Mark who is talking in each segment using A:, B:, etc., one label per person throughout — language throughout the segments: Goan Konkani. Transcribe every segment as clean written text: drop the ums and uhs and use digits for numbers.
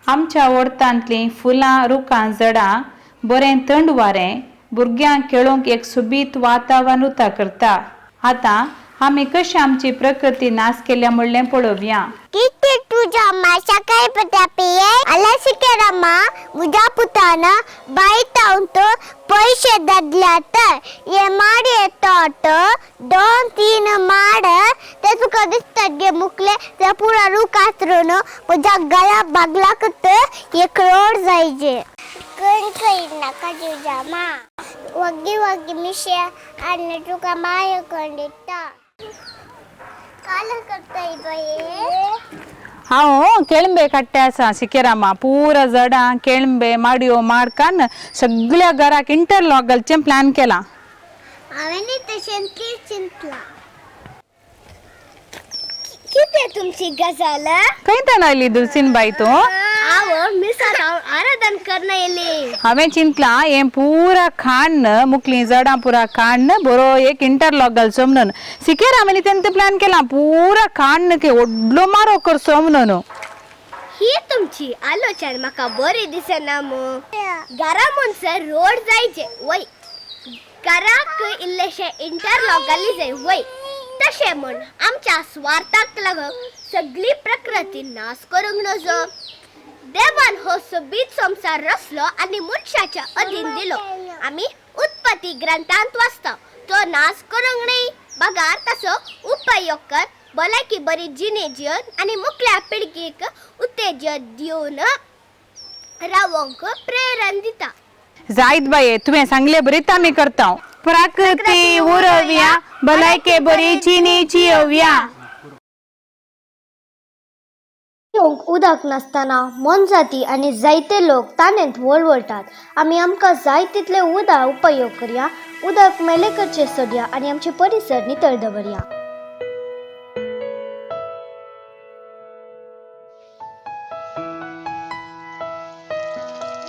A: आमच्या वोडतांतलीं फुलां रुखां झडां बरें थंड वारें भुरग्यांक खेळोवंक एक सोबीत वातावरण उता करता. आतां आमी कशी आमची प्रकृती नाश केल्या म्हणलें पळोवया.
B: किती तुझ्या माशा काय पतापिये आला शिकेरामा उद्या पुताना बाई तावतो पैसे ददल्या तर ये माड येतो दोन तीन माड ते तुका दिसतात गे मुकले ते पुरा रूख आसरून म्हज्या गळा बागला कत एक रोड जायचे कण करी नाका तुझ्या मा वग्गी वग्गी मिशे आणि तुका माय कण दिता काल करताय बाये.
A: हांव केळंबे कट्टे आसा सिकेरामा पुरा जडां केळंबे माडयो माडकान सगळ्या घराक इंटरलॉक घालचें प्लॅन केलां.
B: हांवें तशें चिंतलां. कितें तुमची गजाल?
A: खंय तान आयली दुलसीन बाई तूं?
B: हांव मिसार आराधन करना येयली.
A: हांवें चिंतलां हें पुरा खाण मुकलीं जडां पुरा खाण बरो एक इंटरलॉक घालचो म्हणून. सिकेरामांनी तेंचो प्लॅन केला पुरा खाण की व्हडलो मारो करचो म्हणून.
B: ही तुमची आलोचन म्हाका बरी दिसना मू. घरा म्हणसर रोड जायचे वय, घराक इल्लेशे इंटरलॉक घाली जाय वय, तशें म्हूण आमच्या स्वार्थाक लागून सगळी प्रकृती नाश करूंक नजो. देवान हो सोबीत संवसार रचलो आनी मनशाच्या अधीन दिलो. आमी उत्पत्ती ग्रंथांत वाचता तो नाश करूंक न्हय बगार ताचो उपयोग कर भलायकी बरी जिणे जिवन आनी मुखल्या पिळगेक उत्तेजन दिवन रावोंक प्रेरण दिता.
A: जायत बाये तुवें सांगले बरीच आमी करता. प्रकृती उरवया भलायके बरी चिनी चियोवया.
C: पिवंक उदक नासतना मोनजाती आनी जायते लोक ताणेंत वळवळटात. आमी आमकां जाय तितलें उदक उपयोग करया, उदक मेले करचें सोडया आनी आमचें परिसर नितळ दवरया.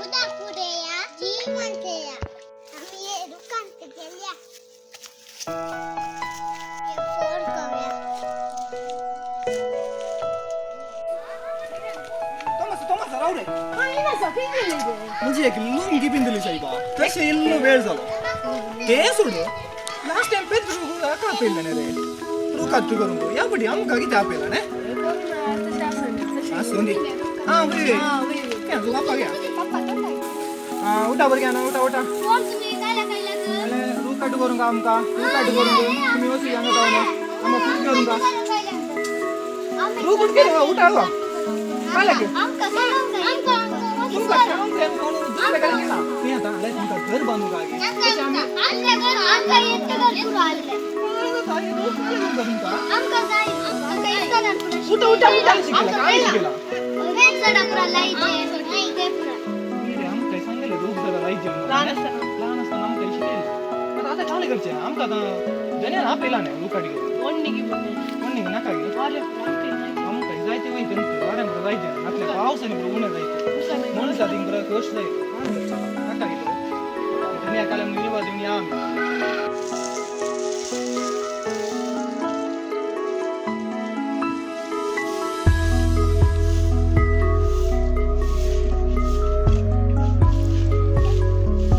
B: उदक उरया जीवन तेया. आमी हे रुखांत गेल्या. हे फोन करूया.
D: तोमास तोमास राव रे. म्हणजे एक लुंगी पिंदली साहेबा तशें इल्लो वेळ जालो ते सोड. लास्ट टायम पेज हाका आपयलें रे रुखात करूंक ह्या फाटी आमकां कितें आपयला न्ही. आसूं दी. आं वय वय तुका बाप्पा घ्या. आं उठा भुरग्यां उठा उठा. रूख काटू करूंक आमकां रूख काटू करूंक तुमी वचू हांगा जावन आमकां खूब करूंक रूख उठ केले उठा गो काय लागेल तुमकां खेळोंक जाय म्हणून दुसऱ्या कडेन गेला ती आतां हांगा तुमकां घर बांदूंक आगे तशें आमी उठा उठा उठा शिकला काय शिकला आमकां सांगलें रूख जरा लायचे लहान आसतना आमकां शिकयलें. आतां आतां काले करचें आमकां आतां जनेर आपयला न्ही रूख काडी कोण्णीक नाका गे आमकां जायते वयते वाऱ्यान पुरो जायते नातले पावसांनी पुरो उणें जायते मनशातींक पुरो कश्ट जायते नाका गे धनिया काल्यान निवाज येवन या आमी.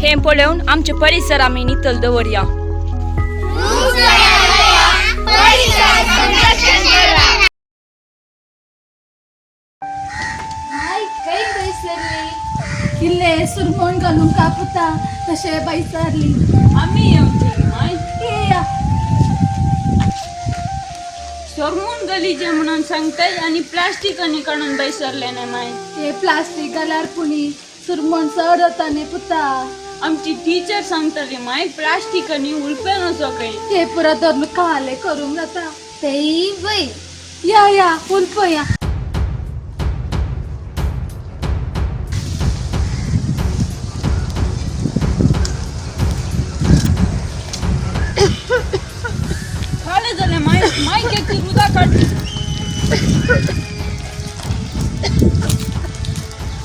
E: हें पळोवन आमचे परिसर आमी नितळ दवरया.
F: इल्ले सुरमण घालून कापुता तशें बाई सारली.
E: आमी येवचे माय.
F: येया.
E: सोरमून गलीचे म्हणून सांगताय आनी प्लास्टीक आनी काडून बाई सरले न्ही माय.
F: हे प्लास्टीक घाल्यार पुणी सुरमण चड जाता न्ही पुता.
E: आमची टिचर सांगताली माय प्लास्टीक आनी उलपे नसो खंय.
F: हे पुरा धरून काले करूंक जाता तेय वय. या या उलपया.
E: काले जालें माय माय केक उदक काडली.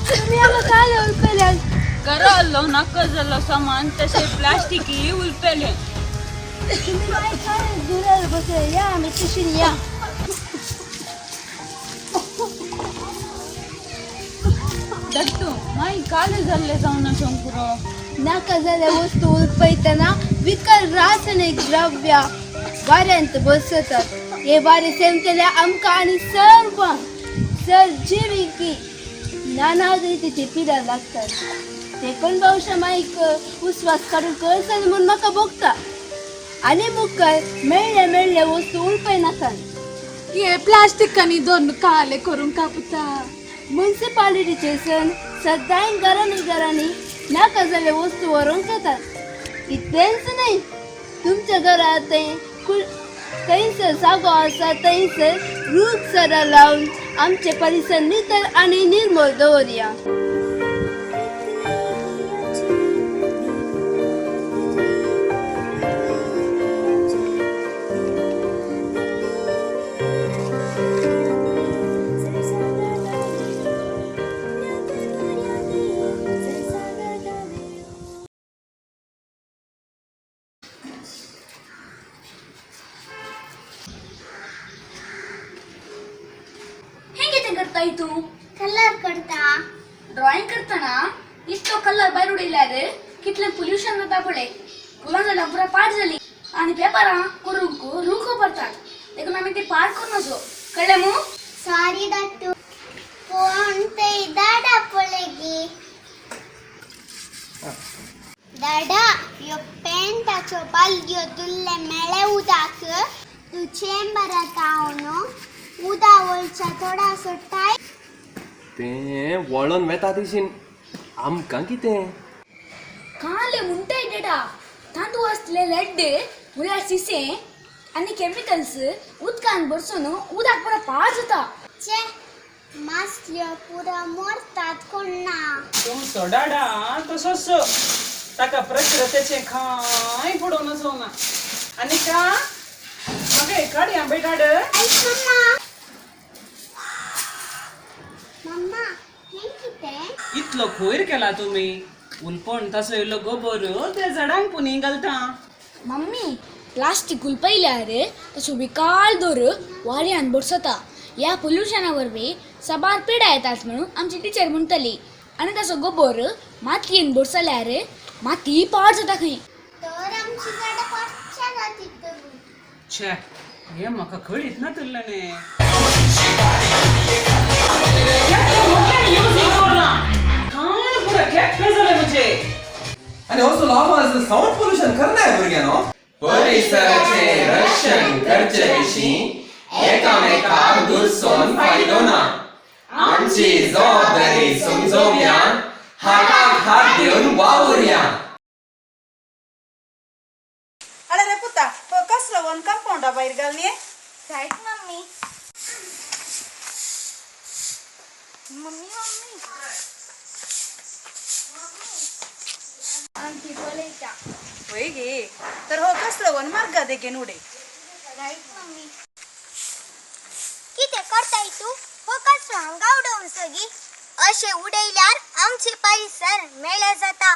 F: तुमी हांगा काले उलपेले?
E: घरा आसलो नाका जाल्लो सामान तशें प्लास्टीक उलपेलें.
F: तुमी माय काय दुरार बसले या आमी कुशीन या.
E: दट्टू मागीर काले जाल्ले जावन शंकुरो.
F: नाका जाल्ले वस्तू उलपयतना विकल रासायनीक द्रव्या वाऱ्यांत बसतात. हे वारें सेमतले आमकां आनी सर्वांक सजीविकी नाना रितीची पिडा लागतात. ते पण भविष्य माईक उस्वास काडून कळसन म्हूण म्हाका भोगता. आनी मुखार मेळ्ळे मेळ्ळे वस्तू उडपय नाका.
G: हे प्लास्टिकांनी दोन काले करून कापता.
F: मुन्सिपालिटीचे सण सदांय घरांनी घरांनी नाका जाल्ले वस्तू व्हरूंक येतात. इतलेंच न्हय, तुमच्या घरांत थंयसर जागो आसा थंयसर रूख झाडां लावन आमचे परिसर नितळ आनी निर्मळ दवरया.
H: हें कितें करताय तूं?
B: कलर करता.
H: ड्रॉइंग करतना इतलो कलर भायर उडयल्यार कितलें पोल्युशन जाता पळय. फुलां झाडां पुरा पाड जाली आनी पेपरां करूंक रूख वापरतात, देखून आमी ती पाड करूं नजो. कळ्ळें मू?
B: सॉरी दाटू, पूण ते दाडा पळय. दाडा, ह्यो पेंटाच्यो बालद्यो दुल्ले मेळे उदक तूं चेंबरात हांव उदा वळच्या थोडासो टायम.
I: तें वळोन वेता दिशीन आमकां कितें.
H: काले म्हणटाय डेडा, तातूंत आसले लेड म्हळ्यार सिसें आनी केमिकल्स उदकान भरसून उदक पुरा पाड जाता.
B: चे, मासल्यो पुरा मरतात कोण ना.
J: तुमचो डाडा तसोच, ताका प्रकृतेचें कांय पडोवन वचोना. आनी का म्हाका एक काडया बेटाड.
B: मम्मा, मम्मा, हें कितें?
J: इतलो कोयर केला तुमी उलपण, तसो इल्लो गोबर त्या झाडांक पुनी घालता.
H: मम्मी, प्लास्टीक उलपयल्यार तसो विकाळ दोर वाऱ्यान भरसता. ह्या पोल्युशना वरवीं साबार पिडा येतात म्हणून आमची टिचर म्हणटली. आनी तसो गोबोर मातयेन भरसल्यार माती पाड जाता खंय.
B: तर आमची झाडां पडच्या जातीत धरून.
J: छे, हें म्हाका कळीत ना तुल्लें. कान पुरा केप्पे जालें म्हजें.
K: आनी असलो आवाज सावंड पोल्युशन करनाय भुरग्यांनो. परिसराचें रक्षण करचे विशीं एकामेकाक दुरसोन फायदो ना. आमची जबाबदारी समजोवया, हाताक हात दिवन वावुरया.
L: अरे रे पुता, हो कसलो वन कंपाऊंडा भायर घाल न्ही.
B: Right mummy. Mummy, mummy, आमची पळयता.
L: वय गे, तर हो कसलो वन मार्गा देगेन उडय.
B: Right mummy. कितें करताय तूं? हो कचरो हांगा उडोवन सगी. अशें उडयल्यार आमचे परिसर मेळे जाता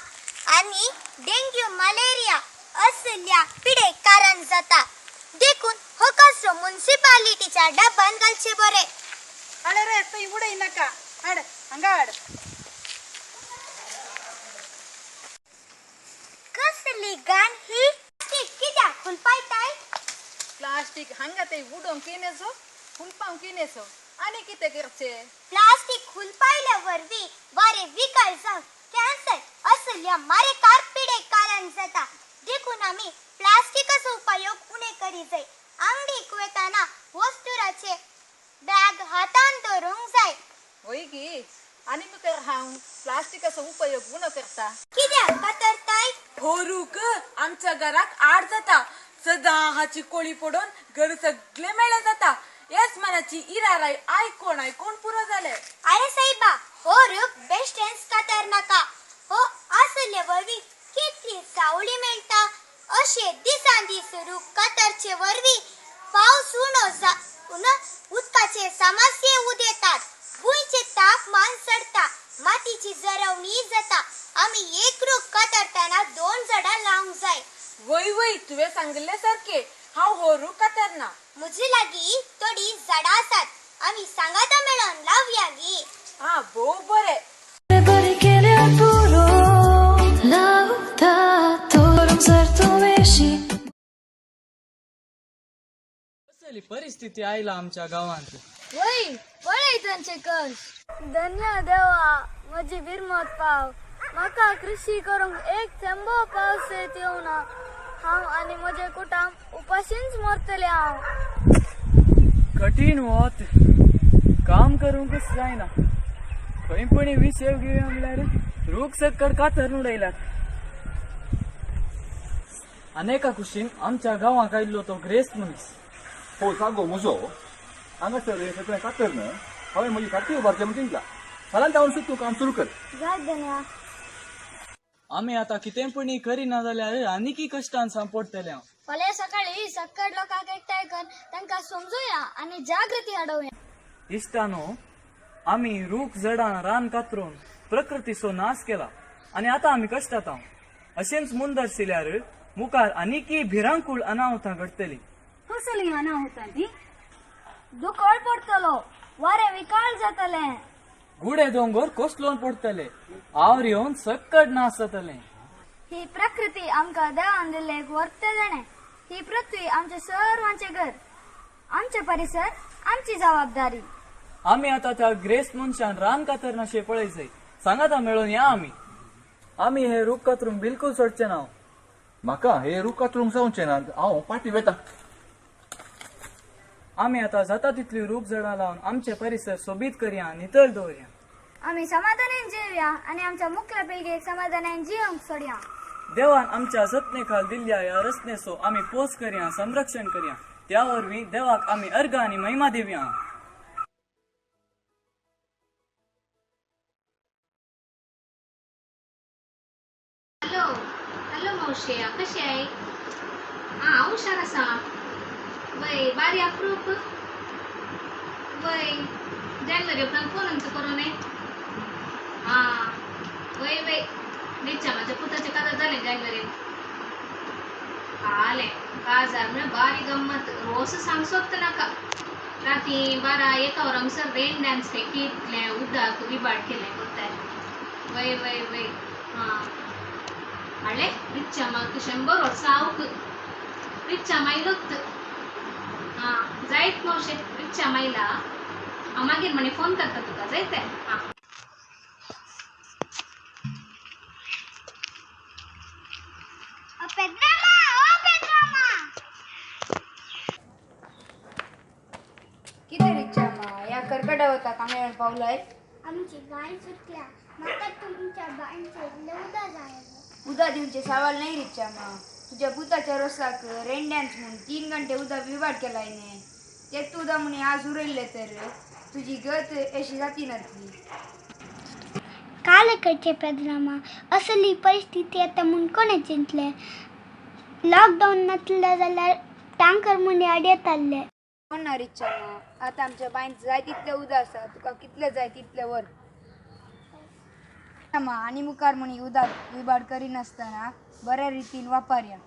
B: आनी डेंग्यू, मलेरिया असल्या पिडेक कारण जाता. देखून हो कचरो मुन्सिपालिटीच्या डब्बान घालचे बरे.
L: अरे रे, थंय उडय नाका, हाड हांगा हाड.
B: कसली घाण ही! प्लास्टीक कित्याक हुलपायताय?
L: प्लास्टीक हांगा ते उडोवंक किनेसो, हुलपावंक किनेसो, आनी कितें करचें?
B: प्लास्टीक हुलपायल्या वरवीं वारें विकळ जावन कॅन्सर असल्या मारेकार पिडेक कारण जाता. देखून आमी प्लास्टिकाचो उपयोग उणें करी जाय. आंगडीक वतना वस्तुराचे बॅग हातान धरूंक जाय.
L: वय गे, आनी मुखार हांव प्लास्टिकाचो उपयोग उणो करता.
B: कित्याक कातरताय?
M: हो रूख आमच्या घराक आड जाता. सदां हाची कोळी पडून घर सगळे मेळे जाता. येसमानाची इराराय आयकोण आयकोण पुरो जाले.
B: अरे सायबा, हो रूख बेश्टेंच कातर नाका. हो आसले वरवीं कितली सावळी मेळटा. अशे दिसान दीस रूख कातरचे वरवीं पावस उणो जावन उदकाचे समस्ये उदेतात. भुंयचें तापमान चडटा, मातीची जरवणी जाता. आमी एक रूख कातरतना दोन झाडां लावंक जाय.
M: वय वय, तुवें सांगिल्ले सारके हांव हो रूख कातरना.
B: म्हजे लागीं थोडीं झाडां आसात, आमी सांगाता मेळोन लावया गे.
M: हा, भोव बरें.
N: परिस्थिती आयला आमच्या गांवांत.
F: वय पळय तांचे कश. धन्य देवा म्हजी बिरमत पाव, म्हाका कृषी करूंक एक थेंबो पावस येवना. हांव आनी म्हजें कुटुंब उपाशींच मरतलें हांव.
N: कठीण वत, काम करूंकच जायना. खंय पणी विशेव घेवया म्हणल्यार रूख सक्कड कातर उडयल्यात. अनेका कुशीन आमच्या गांवाक आयिल्लो तो ग्रेस मनीस.
O: हो जागो म्हजो हांगासर हें सगळें कातर न्हय हांवें म्हजी फाटी उबारचें म्हूण चिंतलां. फाल्यां जावन तूं काम सुरू कर.
F: जाय धन्या.
N: आमी आतां कितें पणी करिना जाल्यार आनीकय कश्टान सांपडटले हांव.
F: फाल्यां सकाळी सक्कड लोकांक एकठांय कर, तांकां समजूया आनी जागृती हाडोवया.
N: इश्टानो, आमी रूख झडां रान कातरून प्रकृतीचो नाश केला आनी आतां आमी कश्टात हांव. अशेंच मुंदरशिल्यार मुखार आनीकय भिरांकूळ अनाहुतां घडटलीं.
F: कसलीं अनाहुतां ती? दुकळ पडटलो, वारें विकाळ जातलें,
N: गुडे दोंगर कोसलोन पडटले, आवर येवन सक्कड नाश जातलें.
F: ही प्रकृती आमकां देवान दिल्लें एक वर्ते जाणें. ही पृथ्वी आमचे सर्वांचें घर, आमचे परिसर आमची जबाबदारी.
N: आमी आतां त्या ग्रेस मनशान रान कातरनाशें पळय जाय. सांगाता मेळून या आमी. आमी हे रूख कातरूंक बिलकूल सोडचे ना.
O: म्हाका हे रूख कातरूंक जावचें ना, हांव पाटी वेता.
N: आमी आतां जाता तितली रूख झाडां लावन आमचे परिसर सोबीत करया, नितळ दवरया.
F: आमी समाधानान जिवया आनी आमच्या मुखल्या पिळगेक समाधानान जिवंक सोडया.
N: देवान आमच्या जतने खाल दिल्ल्या ह्या रचनेचो आमी पोस करया, संरक्षण करया. त्या वरवीं देवाक आमी अर्घ आनी महिमा दिवया.
P: हॅलो हॅलो मावशे, कशें आहे? आं हांव हुशार आसा. वय बारी अप्रूप. वय जानेवारी उपरांत फोन आमचो करूं न्ही. आं वय वय रिचा म्हाज्या पुताचें काजार जालें जानेवारीन. आलें काजार म्हळ्यार बारी गम्मत, रोस सांगसोत नाका. राती 12-1 वरां म्हणसर रेन डान्स खंय कितलें उदक विबाड केलें कोत्ताय. वय वय वय आं हाडलें रिक्षा म्हाका 100 वर्सां आवक रिक्षा मायलूच. आं जायत मावशे, रिक्षा मायला. हांव मागीर म्हणे फोन करता तुका, जायत? आं
F: कितें रिक्षा मा ह्या करकटा वता कांय पावलाय?
B: आमची बांय सुटल्या, म्हाका तुमच्या बांयचें इल्लें उदक जाय.
F: उदक दिवचे सवाल नाही रिक्षा मा. तुझ्या पुताच्या रोसाक रेन डान्स म्हणून 3 घंटे उदक विवाड केलाय न्ही. तेच उदक म्हणी आज उरयल्लें तर तुजी गत अशी जाती नासली.
B: काल करचें पेद्रामा, असली परिस्थिती येता म्हूण कोणें चिंतलें? लॉकडावन नासलें जाल्यार टांकर म्हूण हाड येताले.
F: कोण ना रिक्षा मा, आतां आमच्या बांयत जाय तितलें उदक आसा, तुका कितलें जाय तितलें वर. मा आनी मुखार म्हणी उदक विबाड करिनासतना बऱ्या रितीन वापरया.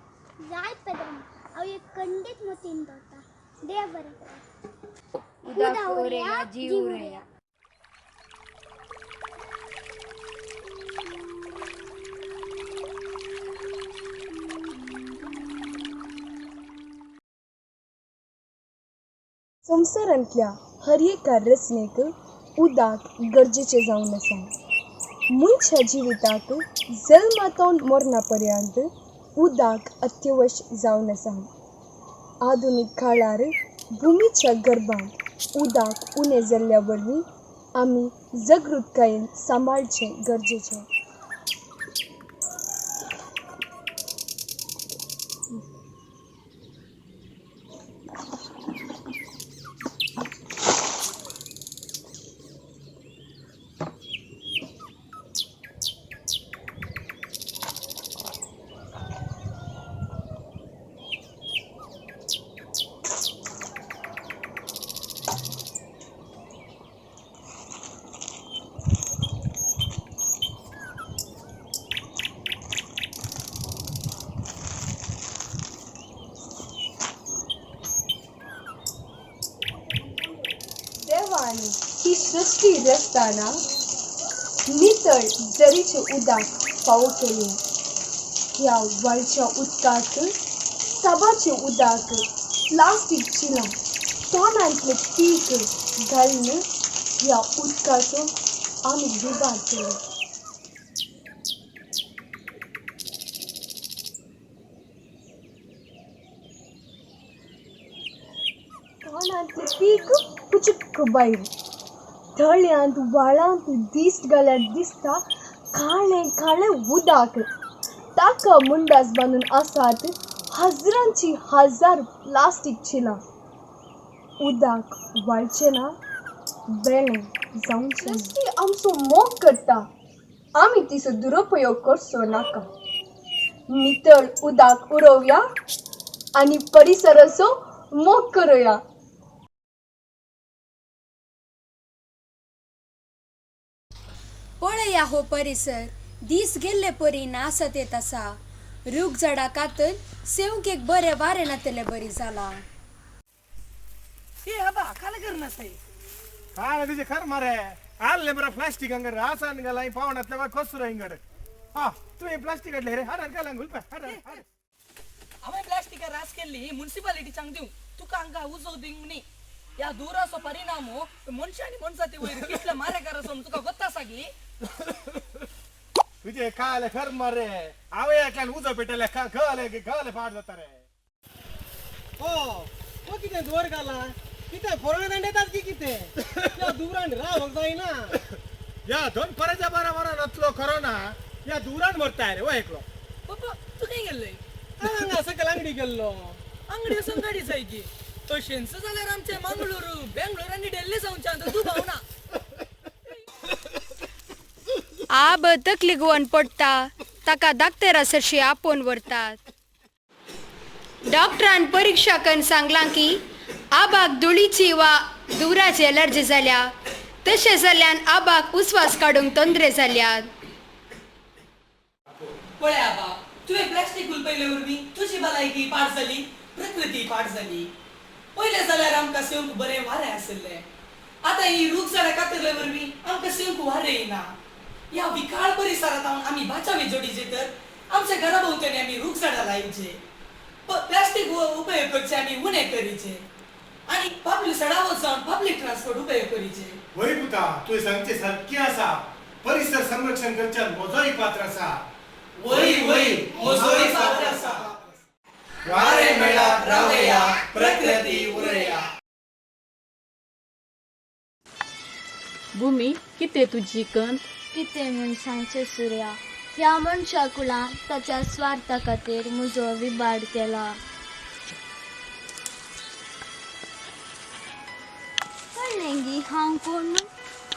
B: जाय पेद्रामा, हांव एक कंडीत मतीन दवरता. देव बरें करूं.
F: उदक उरया, जीव उरया.
Q: संवसारांतल्या हर एका रचनेक उदक गरजेचें जावन आसा. मनशा जिविताक जल्मातून मरणा पर्यंत उदक अत्यावश्यक जावन आसा. आधुनीक काळार भुमीच्या गर्भांत उदक उणें जाल्ल्या वरवीं आमी जागृतकायेन सांबाळचें गरजेचें. देवान ही सृश्टी रचतना नितळ जरीचें उदक फावो केलें. ह्या व्हाळच्या उदकाक, साबाचें उदक, प्लास्टीक चिलां तोंडांतलें पीक घालून ह्या उदकाचो आमी विभाग केलो. तोंडांतलें पीक पुचुक्क भायर तळ्यांत व्हाळांत दिश्ट घाल्यार दिसता काळें काळें उदक. ताका मुंडास बांदून आसात हजरांची हजार प्लास्टीक चिलां. उदक व्हाळचें ना, बेळें जावचें. सृश्टी आमचो मोग करता, आमी तिचो दुरुपयोग करचो नाका. नितळ उदक उडोवया आनी परिसराचो मोग करुया.
F: पळया हो परिसर दीस गेल्ले परी नासत येत आसा. रूख झाडां कातून सेवंक एक बरें वारें नातलें बरी जाला.
J: ए आबा काल करना साई
R: काल तुझे खर मारे आले बरं प्लास्टिक अंगर रासान गेला पावणातल्या वा कसरो इंगड. हा तू प्लास्टिक काडले रे हाड हाड घाल हाड.
J: हांवें प्लास्टिका रास केल्ली मुन्सिपालिटी चांग दिवं तुका हांगा उजो दिवंक न्ही. ह्या दुराचो परिणाम मनशांनी मनशाती वयर कितले मारेकार आसा तुका गोत्ता सागी.
R: तुझे काल खर मारे हांवें एकल्यान उजो पेटयले घाले घाले पाड जाता रे.
D: ओ तो कितें धुंवर घाला कितें फोरण दांडेतात की कितें ह्या धुंवरान रावंक जायना.
R: ह्या दोन पराच्या 12 वरां नतलो कोरोना ह्या धुंवरान मरता रे हो एकलो.
J: पप्पा तूं खंय गेल्ले?
D: हांव हांगा सकयल आंगडी गेल्लो.
J: आंगडी वचून गाडी जाय की तशेंच जाल्यार आमचें मंगळूर बेंगळूर आनी डेल्ली जावचें आतां तूं पावना.
F: आब तकली गुवन पडटा ताका दाक्तेरा सरशी आपोवन व्हरतात. डॉक्टरान परिक्षा करून सांगलां की आबाक धुळीची वा धुंवराची एलर्जी जाल्या. तशें जाल्ल्यान आबाक उस्वास काडूंक तोंदरे जाल्यात.
J: पळय आबा तुवें प्लास्टीक उलपयले वरवीं तुजी भलायकी पाड जाली, प्रकृती पाड जाली. पयलें जाल्यार आमकां सेवंक बरें वारें आशिल्लें, आतां ही रूख झाडां कातरले वरवीं आमकां सेवंक वारें येना. ह्या विकाळ परिसरांत आमी बाचावी जोडीचे तर आमच्या घरा भोंवतणी आमी रूख झाडां लायचे, प्लास्टीक उपयोग करचे आमी उणें करीचे आनी पब्लिक सडावत जावन पब्लिक ट्रान्सपोर्ट उपयोग करीचे.
R: वय पुता तुवें सांगचें सारकें आसा. परिसर संरक्षण करच्यान म्हजोय पात्र आसा.
K: वय वय म्हजोय पात्र आसा. वारें मेळात रावया, प्रकृती उरया.
E: भूमी कितें तुजी कंत?
C: कितें म्हूण सांगचें सुर्या, ह्या मनशा कुळान ताच्या स्वार्था खातीर म्हजो विबाड केला.
B: कळ्ळें गी हांव कोण?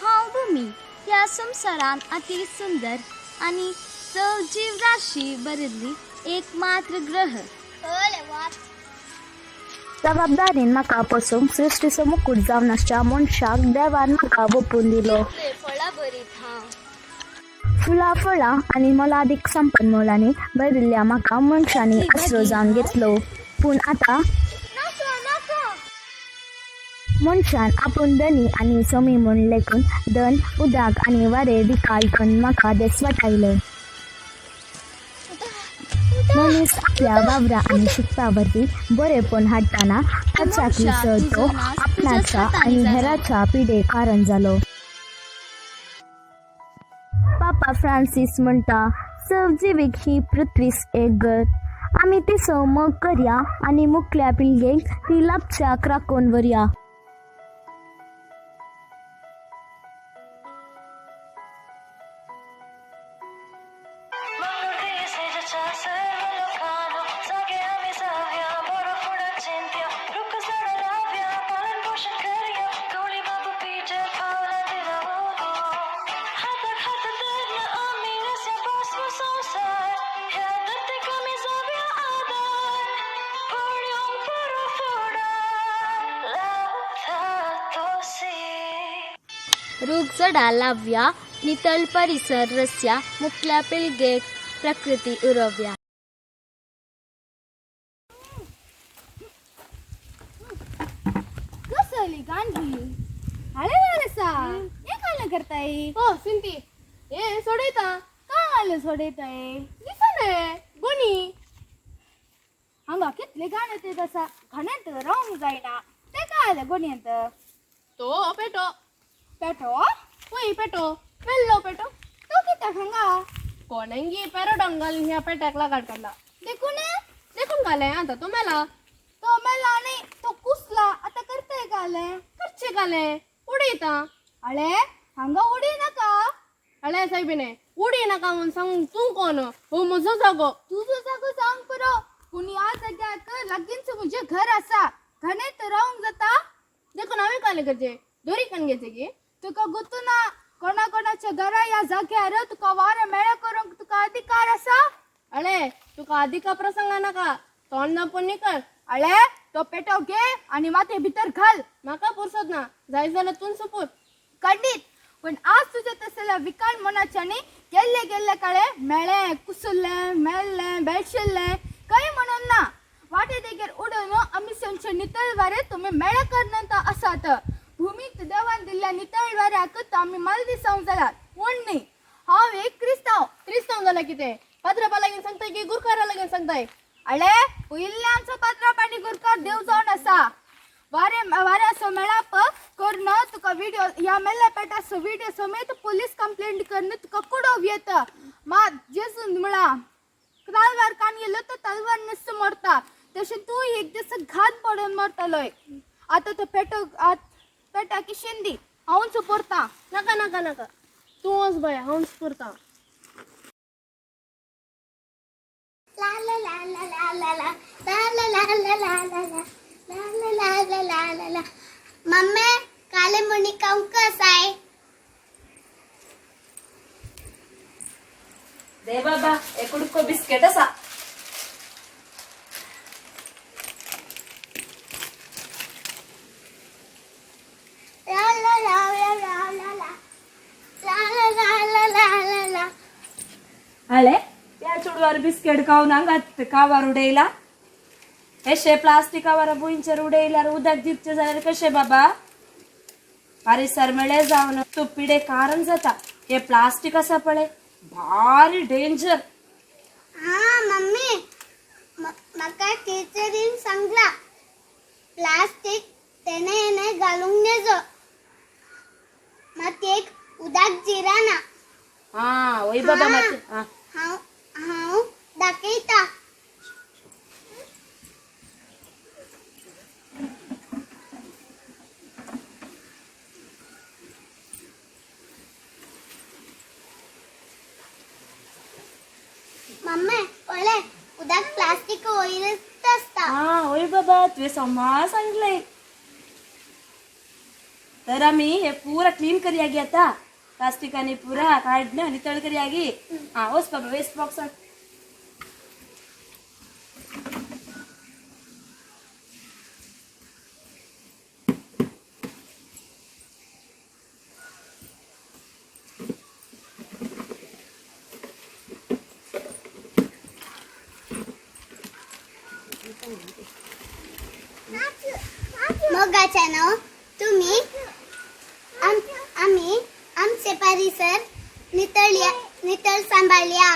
B: हांव भूमी. ह्या संवसारांत अति सुंदर आनी सजीव राशी भरिल्ली एक मात्र ग्रह.
C: जबाबदारीन म्हाका पसून सृश्टीचो मुकूट जावन आसच्या मनशाक देवान म्हाका वोपून दिलो.
B: फळां भरीत हांव
C: फुलां फळां आनी मोलादीक संपन्न मोलांनी भरिल्ल्या म्हाका मनशांनी आसरो जावन घेतलो. पूण आतां मनशान आपूण धनी आनी सोमी म्हूण लेखून धन उदक आनी वारें विकाल करून म्हाका देसवाटायलें. मनीस आपल्या वावरा आनी शिकपा वरवीं बरेपण हाडटना ताच्या तो आपणाच्या आनी हेराच्या पिडे कारण जालो. पापा फ्रांसीस म्हणटा सजीवीक ही पृथ्वीस एक घर. आमी तिचो मोग करया आनी मुखल्या पिळगेक ती लाभच्याक राखून व्हरया.
B: रूख झाडां लावया, नितळ परिसर रसया, मुखल्या पिळगेक प्रकृती उरोवया.
F: कसली गांधी हाळे आसा हे काय करताय?
G: हो सिंती हे सोडयता काय आले सोडयताय दिसना गोनी. हांगा कितले घाण येत आसा, घाण्यात रावंक जायना. ते काय
F: आयलें गोणयेंत? तो पेटो. पेटो? वय पेटो, मेल्लो पेटो. तो कित्याक हांगा? कोणेंगी पेरोडान घालून ह्या पेट्याक लागाड काडला. देखून देखून घालें. आतां तो मेला. तो मेला न्ही, तो कुसला. आतां करतय घालें? करचें घालें, उडयता. अळे हांगा उडय नाका. अळे सायबिणे, उडय नाका म्हूण सांगूंक तूं कोण? हो म्हजो जागो. तुजो जागो जावंक पुरो, पूण ह्या जाग्याक लागींच म्हजें घर आसा. घाणेत रावंक जाता? देखून हांवें कालें करचें? दोरी काडून घेवचें की? तुका गुत्तू ना कोणा कोणाच्या घरा ह्या जाग्यार तुका वारें मेळ्ळें करूंक तुका अधिकार आसा? अळे तुका अधिकार प्रसंगा नाका, तोंड दापून निकळ. अळे तो पेटो घे आनी माते भितर घाल. म्हाका पुरसत ना, जाय जाल्यार तूं सुपूर. खंडीत, पूण आज तुज्या तसल्या विकाळ मनाच्यानी गेल्ले गेल्ले काळे मेळ्ळें, कुसुल्लें, मेल्लें, बेळशिल्लें कांय म्हणून ना. वाटे देगेर उडोवन आमी संचे नितळ वारें तुमी मेळ्ळे करनंत आसात. भुमीत देवान दिल्ल्या नितळ वाऱ्याक आमी मालदिसांव जाल्यात म्हूण न्ही. हांव एक क्रिस्तांव. क्रिस्तांव जाल्यार कितें? पात्रापा लागीं सांगताय की गुरकारा लागीं सांगताय? अळे पयिल्ले आमचो पात्राप आनी गुरकार देव जावन आसा. वारें वाऱ्याचो मेळाप करून तुका विडियो ह्या मेल्ल्या पेटाचो विडियो समेत पुलीस कंप्लेंट करून तुका कुडोव येता. मात जेजून म्हळां, तलवार कान गेलो तो तलवार नुस्तें मरता, तशें तूं एक दीस घात पडून मरतलोय. आतां तो पेटो पेटा किशेन दी, हांवूच पुरतां. नाका नाका नाका, तूं वच बाय, हांवूच पुरतां.
B: ला ला ला ला ला ला ला ला ला ला ला ला ला ला ला ला ला ला ला. मम्मी काले मोनिका कसाय?
S: दे बाबा एक कुडको बिस्किट आसा.
B: ला ला ला ला ला ला ला ला ला ला ला ला.
S: अळे त्या चेडवार बिस्किट खावन हांगात कावार उडयला. अशे प्लास्टिकावर भुंयचेर उडयल्यार उदक दिवचें जाल्यार कशें बाबा? परिसर मेळे जावन तूं पिडे कारण जाता. हे प्लास्टीक आसा पळय भारी डेंजर.
B: हा मम्मी, म्हाका टिचरीन सांगला प्लास्टीक तेणे हेणे घालूंक नेजो, मातयेक उदक जिराना.
S: हा वय बाबा, माती.
B: हांव हांव दाखयता. मम्मी पळय उदक प्लास्टीक वयरच आसता.
S: हा वय बाबा, तुवें समा सांगलें. तर आमी हे पुरा क्लीन करया गे आतां. प्लास्टिकांनी पुरा काडलें नितळ करया गे. हा वच बाबा वेस्ट बॉक्सान.
B: मोगाच्यानो तुम्ही आम्ही आमचे परिसर नितळ नितळ सांभाळया.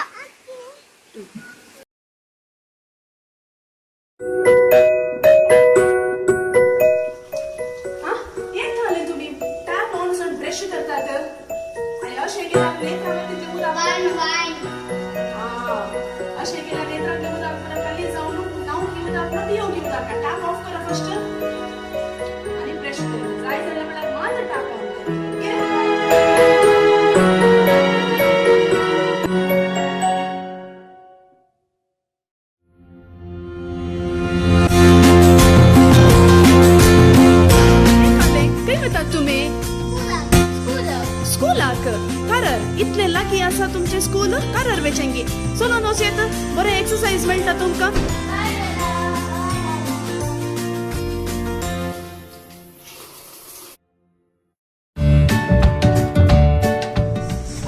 T: एक घालें तुमी टॅप ऑन सोड ब्रश करतात आनी अशें केल्यार नेत्रां तितलें उदक अशें केल्यार नेत्रांतलें उदक पुरा खाली जावन न्हावंक उदक ना पिवंक उदक. टॅप ऑफ करा फर्स्ट आनी ब्रश करा. जाय जाल्यार म्हळ्यार मात टॅप ऑन करा.
J: स्कूलाक कारर इतले लागीं आसा तुमचें स्कूल, कारर वेचेंगी चलोन वच येत, बरें एक्सरसाइज मेळटा तुमकां.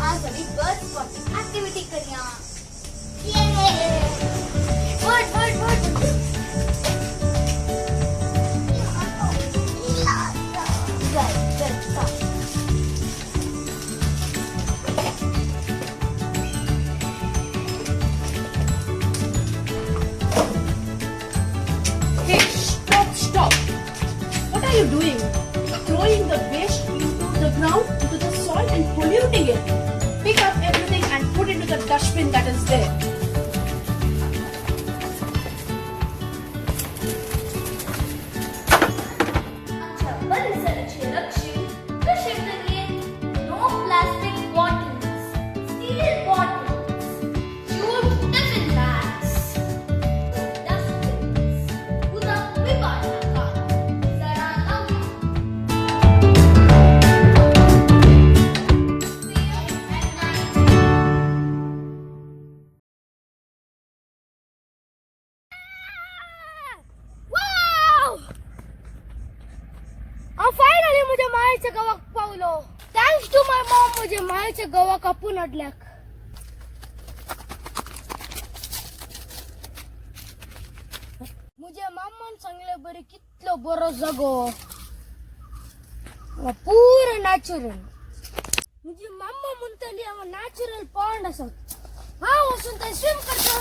B: आज आमी बर्ड स्पॉटिंग एक्टिविटी करया. Bird bird bird.
T: throwing the waste into the ground, into the soil and polluting it. Pick up everything and put into the dustbin that is there.
B: आमच्या परिसराचे रक्षण कशें करयेत? No plastic bottles, steel bottles, jute tiffin bags, dustbins, उदक विबाड नाकात, झाडां लावया. See you at night.
C: Wow! हांव फायनली म्हज्या मायच्या गांवाक पावलो. Thanks to my mom म्हज्या मायच्या गांवाक आपून हाडल्याक. म्हज्या मामान सांगले बरें कितलो बरो जागो, पुरो नॅचरल. म्हजी मामा म्हणटाली हांगा नॅचरल पॉन्ड आसा, हांव वचून थंय स्विम करता.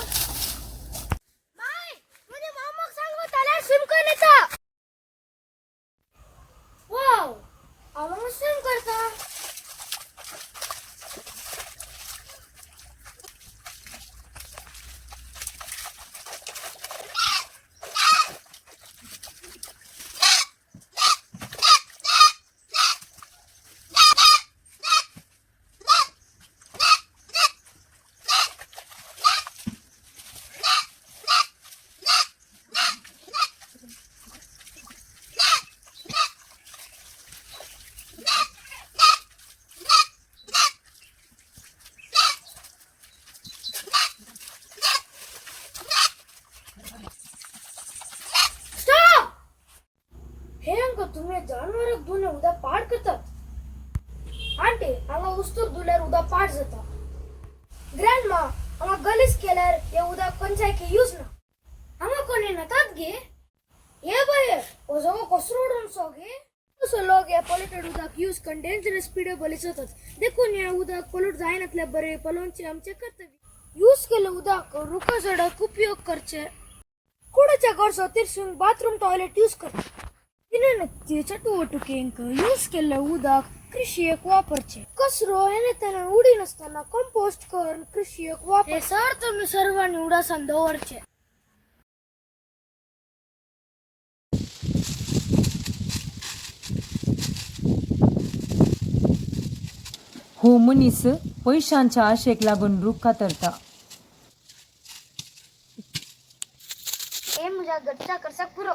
C: माय, म्हज्या मामाक सांगो जाल्यार स्विम करून येता. वाव, हांव हांगा स्विम करता. स्टॉप! हे अंक तुम्ही जानवराक धुवन उदक पाड करतात. आंटी, हांगा उस्तूर धुल्यार उदक पाड जाता. ग्रँडमा, हांगा गलीज केल्यार हे उदक खंयच्याय यूज ना. हांगा कोणी न्हातात गे? हे बाये, हो जागो कसरो उडोवन सो गे. असो लोक हे पोल्युटेड उदक यूज करून डेंजरस पिड्यो बली जातात. देखून हे उदक पोल्यूट जायनातले बरें पळोवचें आमचें कर्तव्य. यूज केल्लें उदक रुखा झाडाक उपयोग करचे. कुडाच्या गरजो तिरसून बाथरूम टॉयलेट यूज करता. दिननित्य चटुवटिकेंक यूज केल्लें उदक कृषयेक वापरचें. कचरो हेणे तेणे उडयनासतना कंपोस्ट करून कृषयेक वापर. हे सर तुमी सर्वांनी उडासान दवरचें.
U: हो मनीस पयशांच्या आशेक लागून रूख कातरता.
C: हे म्हज्या घरच्या खर्चाक पुरो.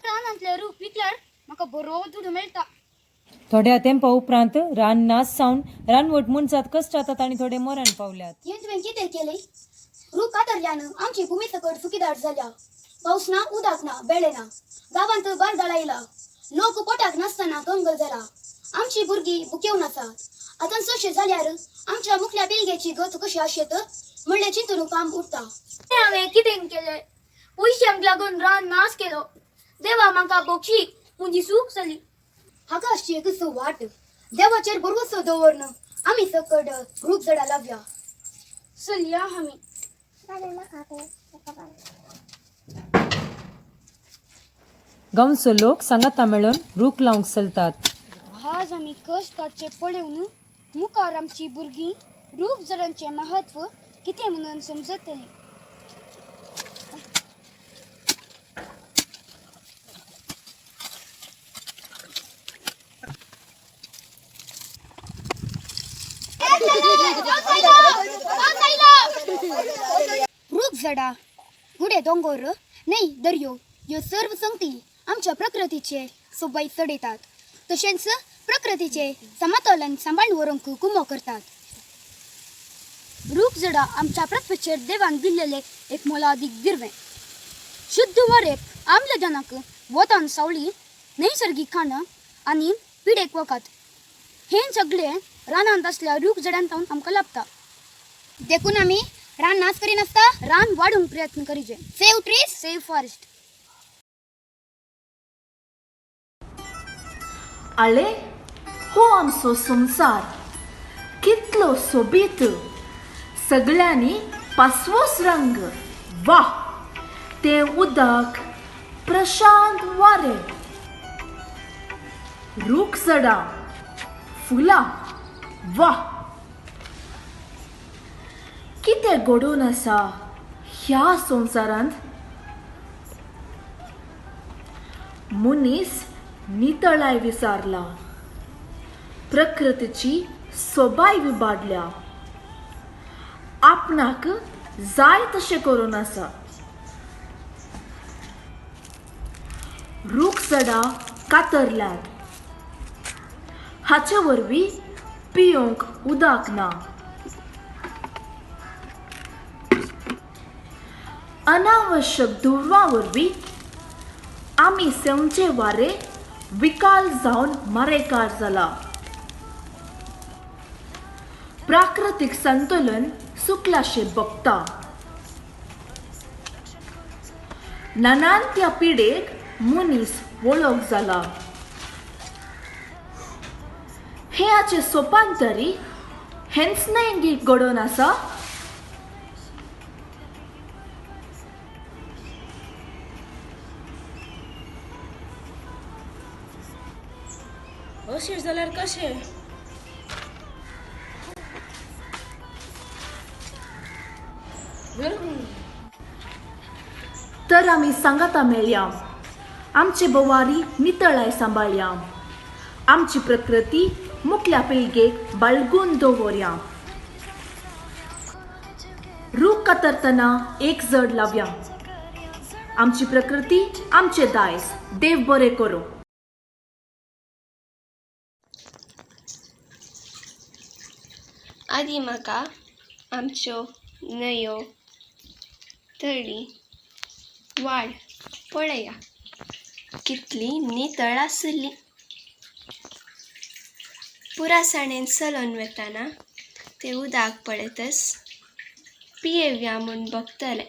C: रानांतले रूख विकल्यार म्हाका बरो दुडू मेळटा.
U: थोड्या तेंपा उपरांत रान नाश जावन रानवट मनजात कश्टातात आनी थोडे मरण पावल्यात.
C: हें तुवें कितें केलें? रूख कातरल्यान आमची भुमी सकट सुकीदार जाल्या. पावस ना, उदक ना, बेळे ना. गांवांत बारदाळ आयला. लोक पोटाक नासतना कंगल जाला. आमची भुरगीं भुकेवन आसात. आतां जशें जाल्यार आमच्या मुखल्या पिळगेची गत कशी आशेत म्हणलें चिंतून काम उरता. हांवें कितें केलें? पयशांक लागून रान नाश केलो. देवा म्हाका बोक्षी, म्हजी चूक जाली. हाका आसची एकच वाट, देवाचेर भरवसो दवरन आमी सकट रूख झाडां लावया. चल या आमी.
U: गांवचो लोक सांगाता मेळून रूख लावंक चलतात.
C: आज आमी कश्ट काडचे पळोवन मुखार आमची भुरगीं रूख झाडांचें म्हत्व कितें म्हणून समजतलीं. रूख झाडां, गुडे दोंगोर, न्हंय, दर्यो ह्यो सर्व संगती आमच्या प्रकृतीचे सोबाय चडयतात. तशेंच प्रकृतीचे समतोलन सांबाळून व्हरूंक कुमो करतात. रूख झाडां आमच्या पृथ्वीचेर देवान दिल्लेले एक मोलादीक दिर्वें. शुद्ध वारें आम्लजनक, वतान सावळी, नैसर्गीक खाणां आनी पिडेक वखद हें सगळें रानांत आसल्या रूख झाडांतून आमकां लाभता. देखून आमी रान नाश करिनासता रान वाडोवंक प्रयत्न करीजे. Save trees, save forest.
V: आळे, हो आमचो संवसार कितलो सोबीत, सगळ्यांनी पासवोच रंग. वा, तें उदक, प्रशांत वारें. रूख झाडां, फुलां, वा कितें घडोवन आसा ह्या संवसारांत. मनीस नितळाय विसारला, प्रकृतीची सोबाय विबाडल्या, आपणाक जाय तशें करून आसा. रूख झाडां कातरल्यात, हाचे वरवीं पिवंक उदक ना. अनावश्यक धुंवरा वरवीं आमी सेवचे वारे विकाल जावन मारेकार जाला. प्राकृतीक संतुलन सुकलाशें बगता. नानांत्या पिडेक मनीस वळख जाला. हे हाचें सोपान तरी हेंच न्हय घडोवन आसा.
G: अशें जाल्यार कशें?
V: तर आमी सांगाता मेळया, आमचे बोवारी नितळाय सांबाळया, आमची प्रकृती मुखल्या पिळगेक बाळगून दवरया. रूख कातरतना एक जड लावया. आमची प्रकृती आमचे दायज. देव बरें करूं.
A: आदी म्हाका आमच्यो न्हंयो, तळी, वाड पळया कितली नितळ आसली. पुरासाणेन चलोन वतना ते उदक पळयतच पियेवया म्हूण बगतले.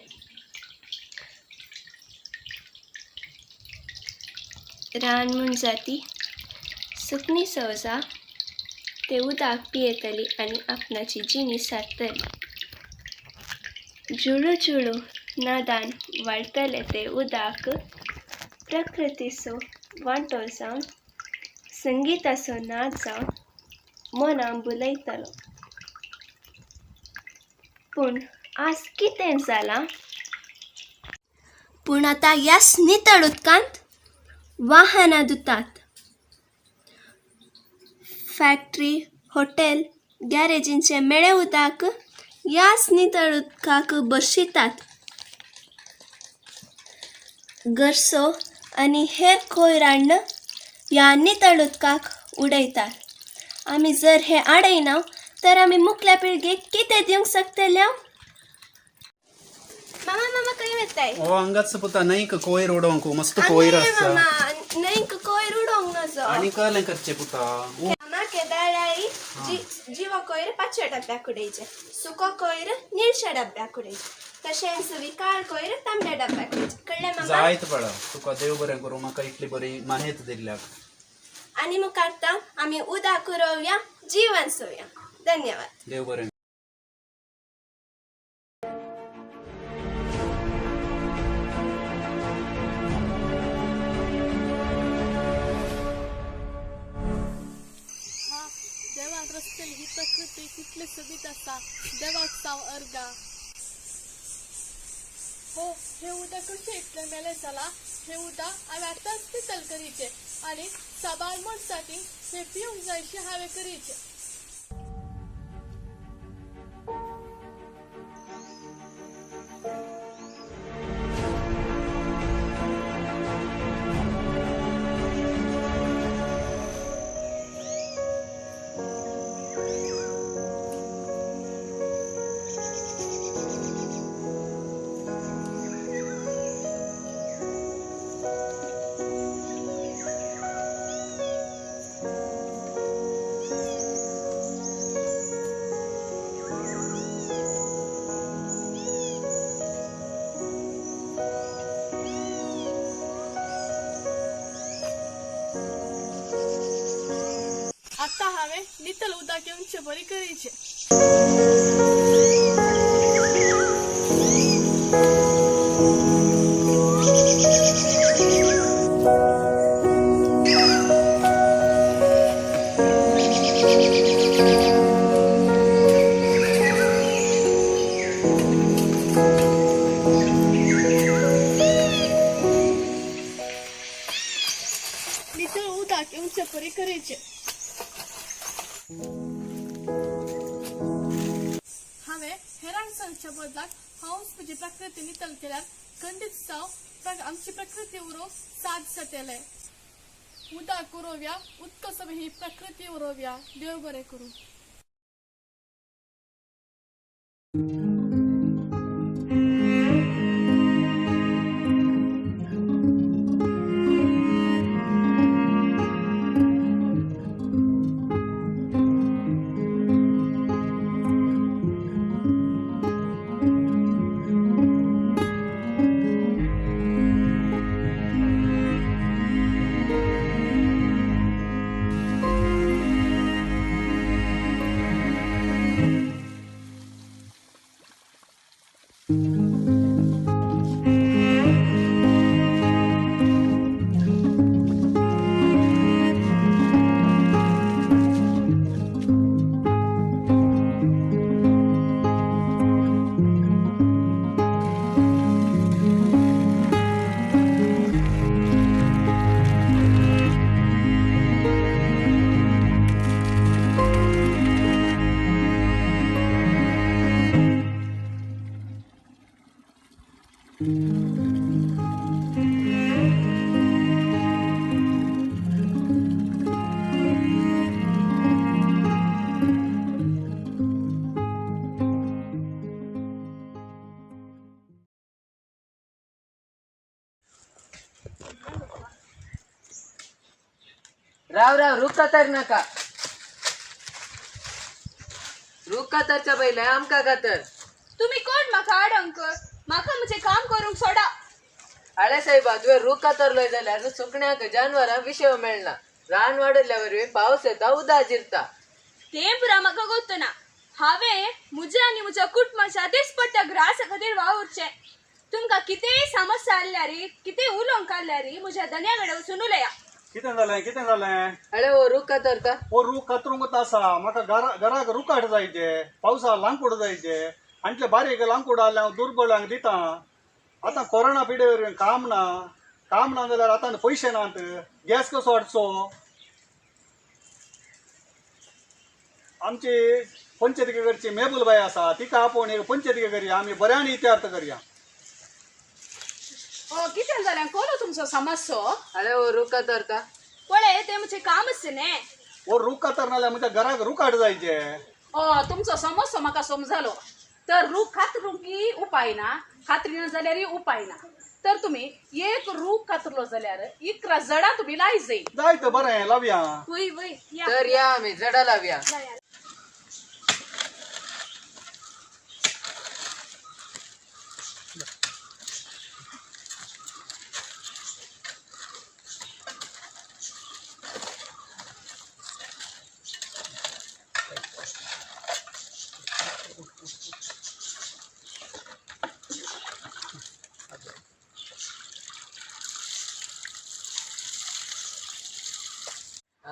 A: रान मोनजाती सुकणीं सवजां ते उदक पियेतली आनी आपणाची जिणी सारतली. जुळू जुळू नादान वाडटले ते उदक प्रकृतीचो वांटो जावन संगिताचो नाद जावन मनां बुलयतलो. पूण आज कितें जालां? पूण आतां ह्याच नितळ उदकांत वाहनां धुतात. फॅक्टरी, हॉटेल, गॅरेजींचें मेळें उदक ह्याच नितळ उदकाक भरशितात. घरसो आनी हेर कोयर हाडून ह्या नितळ उदकाक उडयतात. आमी जर हें आडयना तर आमी मुखल्या पिळगेक कितें दिवंक शकतले? मामा मामा खंय वताय?
I: ओ हांगाच पुता न्हंयक कोयर उडोवंक मस्त कोयर आसा.
A: न्हंयक कोयर उडोवंक नजो.
I: आनी कसलें करचें पुता?
A: मामा केदाळाई जिवो कोयर पाचव्या डब्याक उडयचें, सुको कोयर निळश्या डब्याक उडयचें, तशेंच विकाळ कोयर तांबड्या डब्याक उडयचें. कळ्ळें मामा?
I: जायत बाळा, तुका देव बरें करूं, म्हाका इतली बरी माहेत दिल्ल्याक.
A: आनी मुखार आमी उदक रोवया, जीवन सोवया. धन्यवाद.
I: देव बरें.
G: देवान रचलेली ही प्रकृती कितली सोबीत आसा. देवाक साव अर्गां. हो हे उदक कशें इतलें मेलें जालां? हें उदक हांवें आतांच नितळ करीचें आनी साबार मनशांनी हें पिवंक जायशें हांवें करीचें. आतां हांवें नितळ उदक घेवचे बरी करीचें. चपरी करीचे. हांवें हेरांक सांगच्या बदलाक हांवच म्हजी प्रकृती नितळ केल्यार खंडीत जावं आमची प्रकृती उरोवंक साथ जातलें. उदक उरोवया, उदका समेत ही प्रकृती उरोवया. देव बरें करूं.
H: राव राव, रूख कातर नाका. रूख कातरच्या पयलें आमकां कातर.
E: तुम्ही कोण म्हाका आडंक? म्हाका म्हजें काम करूंक सोडा.
H: आळे साहेबा, तुवें रूख कातरलोय जाल्यार सुकण्याक जानवरांक विशय मेळना. रान वाडयल्ल्या वरवीं पावस येता, उदक जिरता.
E: तें पुरा म्हाका गोत्तना. हांवें म्हज्या आनी म्हज्या कुटुंबाच्या दिसपट्ट्या ग्रासा खातीर वावुरचें. तुमकां कितेंय समस्या आसल्यार, कितेंय उलोवंक आसल्यार म्हज्या धन्या कडेन वचून उलया.
L: कितें जालें कितें जालें?
H: अरे हो रूख कातरता.
L: हो रूख कातरूंक आसा. म्हाका घराक रुखाट जायचे, पावसा लांकूड जायचे. आनी बारीक लांकूड हाडलें हांव दुर्बळांक दिता. आतां कोरोना पिडे वरवीं काम ना, काम ना जाल्यार आतां पयशे नात, गॅस कसो हाडचो? आमची पंचायती करची मेबूलबाई आसा, तिका आपोवन एक पंचायती करया, आमी बऱ्यान इत्यार्थ करया.
T: कितें जालें? कोण तुमचो समस्यो?
H: अरे हो रूख कातरता.
E: पळय तें म्हजें कामच न्ही.
L: हो रूख कातरना जाल्यार म्हज्या घराक रुखाट जायचे.
T: तुमचो समस्यो म्हाका समजालो. तर रूख कातरूंक उपाय ना, कातरिना जाल्यार उपाय ना. तर तुमी एक रूख कातरलो जाल्यार 11 झाडां तुमी लाय जाय.
L: जायत बरें, लावया.
E: वय वय,
H: तर या आमी झाडां लावया.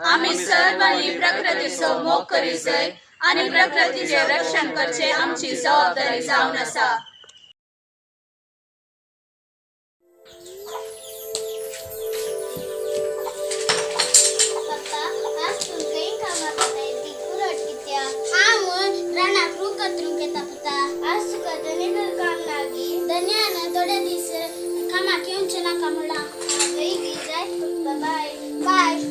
E: आमी सर्वांनी प्रकृतीचो मोग करी जाय आनी प्रकृतीचें रक्षण करचें आमची जबाबदारी जावन आसा.
B: पप्पा, आज तूं खंय कामाक वताय ती कुरट कित्याक? हांव रानाक रूख कातरूंक येता पुता. आज तुका धनी काम ना गी? धन्यान थोडे दीस कामाक येवचें नाका म्हणलां. वय गी जाय पप्पा, बाय बाय.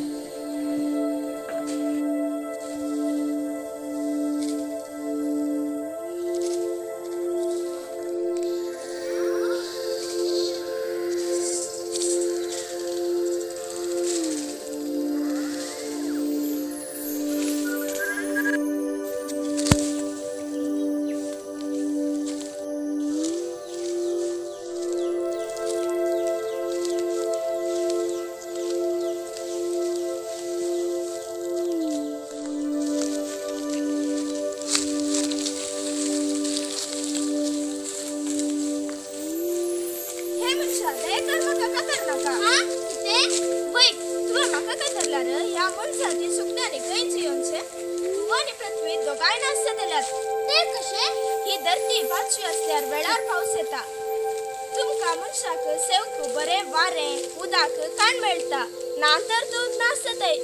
E: ही धरती पाचवी असल्यार वेळार पावस येता. तुमकां मनशाक सेवक बरें वारें उदक काण मेळटा. ना तर तूं नासतय.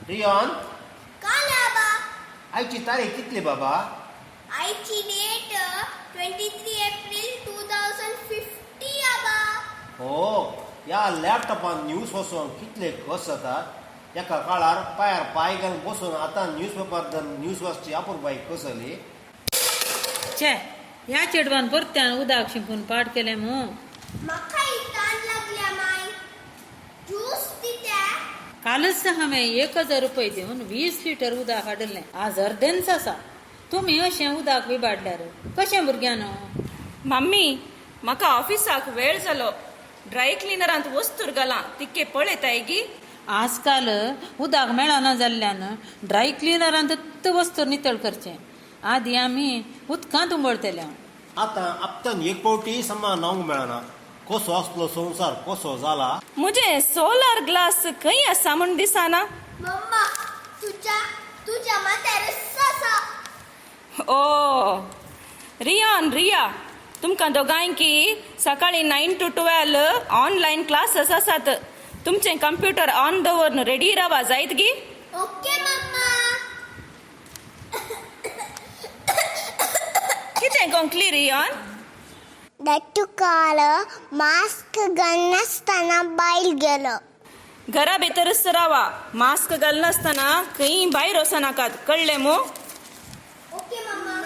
M: रियॉन,
B: काल आबा.
M: आयची तारीख कितली बाबा?
B: आयची डेट 23 एप्रिल 2050 आबा.
M: हो, ह्या लॅपटॉपान न्यूज वचोन कितले कस जाता. एका काळार पांयार पांय घालून बसून आतां न्यूज पेपर धरून न्यूज वाचची अपुरबाय कसली.
O: छे, ह्या चेडवान परत्यान उदक शिंपून पाड केलें मू.
B: म्हाका तान लागल्या माय, ज्यूस दित्या.
O: कालच हांवें 1000 रुपये दिवन 20 लिटर उदक हाडिल्लें, आज अर्देंच आसा. तुमी अशें उदक विबाडल्यार कशें भुरग्यांनो?
E: मम्मी, म्हाका ऑफिसाक वेळ जालो. ड्राय क्लिनरांत वस्तूर घालां तिके पळयताय गी.
O: आजकाल उदक मेळना जाल्ल्यान ड्राय क्लिनरांत वस्तू नितळ करचें. आदी आमी उदकांत उंबळतले.
M: आतां आपतान एक पावटी समा न्हावंक मेळना. कसो आसलो संवसार कसो जाला.
E: मुझे सोलार ग्लास खंय आसा म्हूण दिसना.
B: मम्मा, तुझ्या तुझ्या माथ्यार आसा.
E: ओ रियान, रिया, तुमकां दोगांयकी सकाळीं 9 to 12 online classes आसात. तुमचें कंप्युटर ऑन दवरून रेडी रावा जायत गी?
B: ओके मम्मा.
E: कितें कोंकली रियान?
B: दाटुकाल मास्क घालनासतना भायर गेलो.
E: घरा भितरच रावा, मास्क घालनासतना खंय भायर वचनाकात, कळ्ळें मू?
B: ओके मम्मा.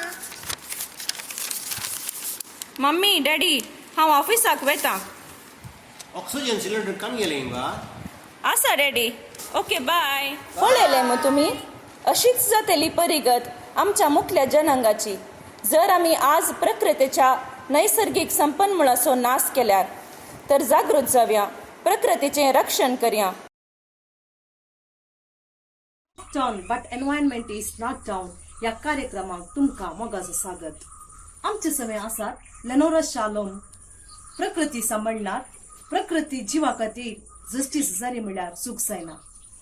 E: मम्मी, डॅडी, हांव ऑफिसाक वेता.
M: ऑक्सिजन सिलिंडर कमी गेले हिंगा.
E: आसा डॅडी, ओके बाय. पळयलें मू तुमी, अशीच जातली परिगत आमच्या मुखल्या जनांगाची जर आमी आज प्रकृतीच्या नैसर्गिक संपन्मुळाचो नाश केल्यार. तर जागृत जावया, प्रकृतीचें रक्षण करया.
W: Down but environment is not down ह्या कार्यक्रमाक तुमकां मोगाचो स्वागत. आमचे समय आसात लेनोरा शालोम, प्रकृती सांबाळणार, प्रकृती जिवा खातीर जस्टीस जाली म्हणल्यार चूक जायना.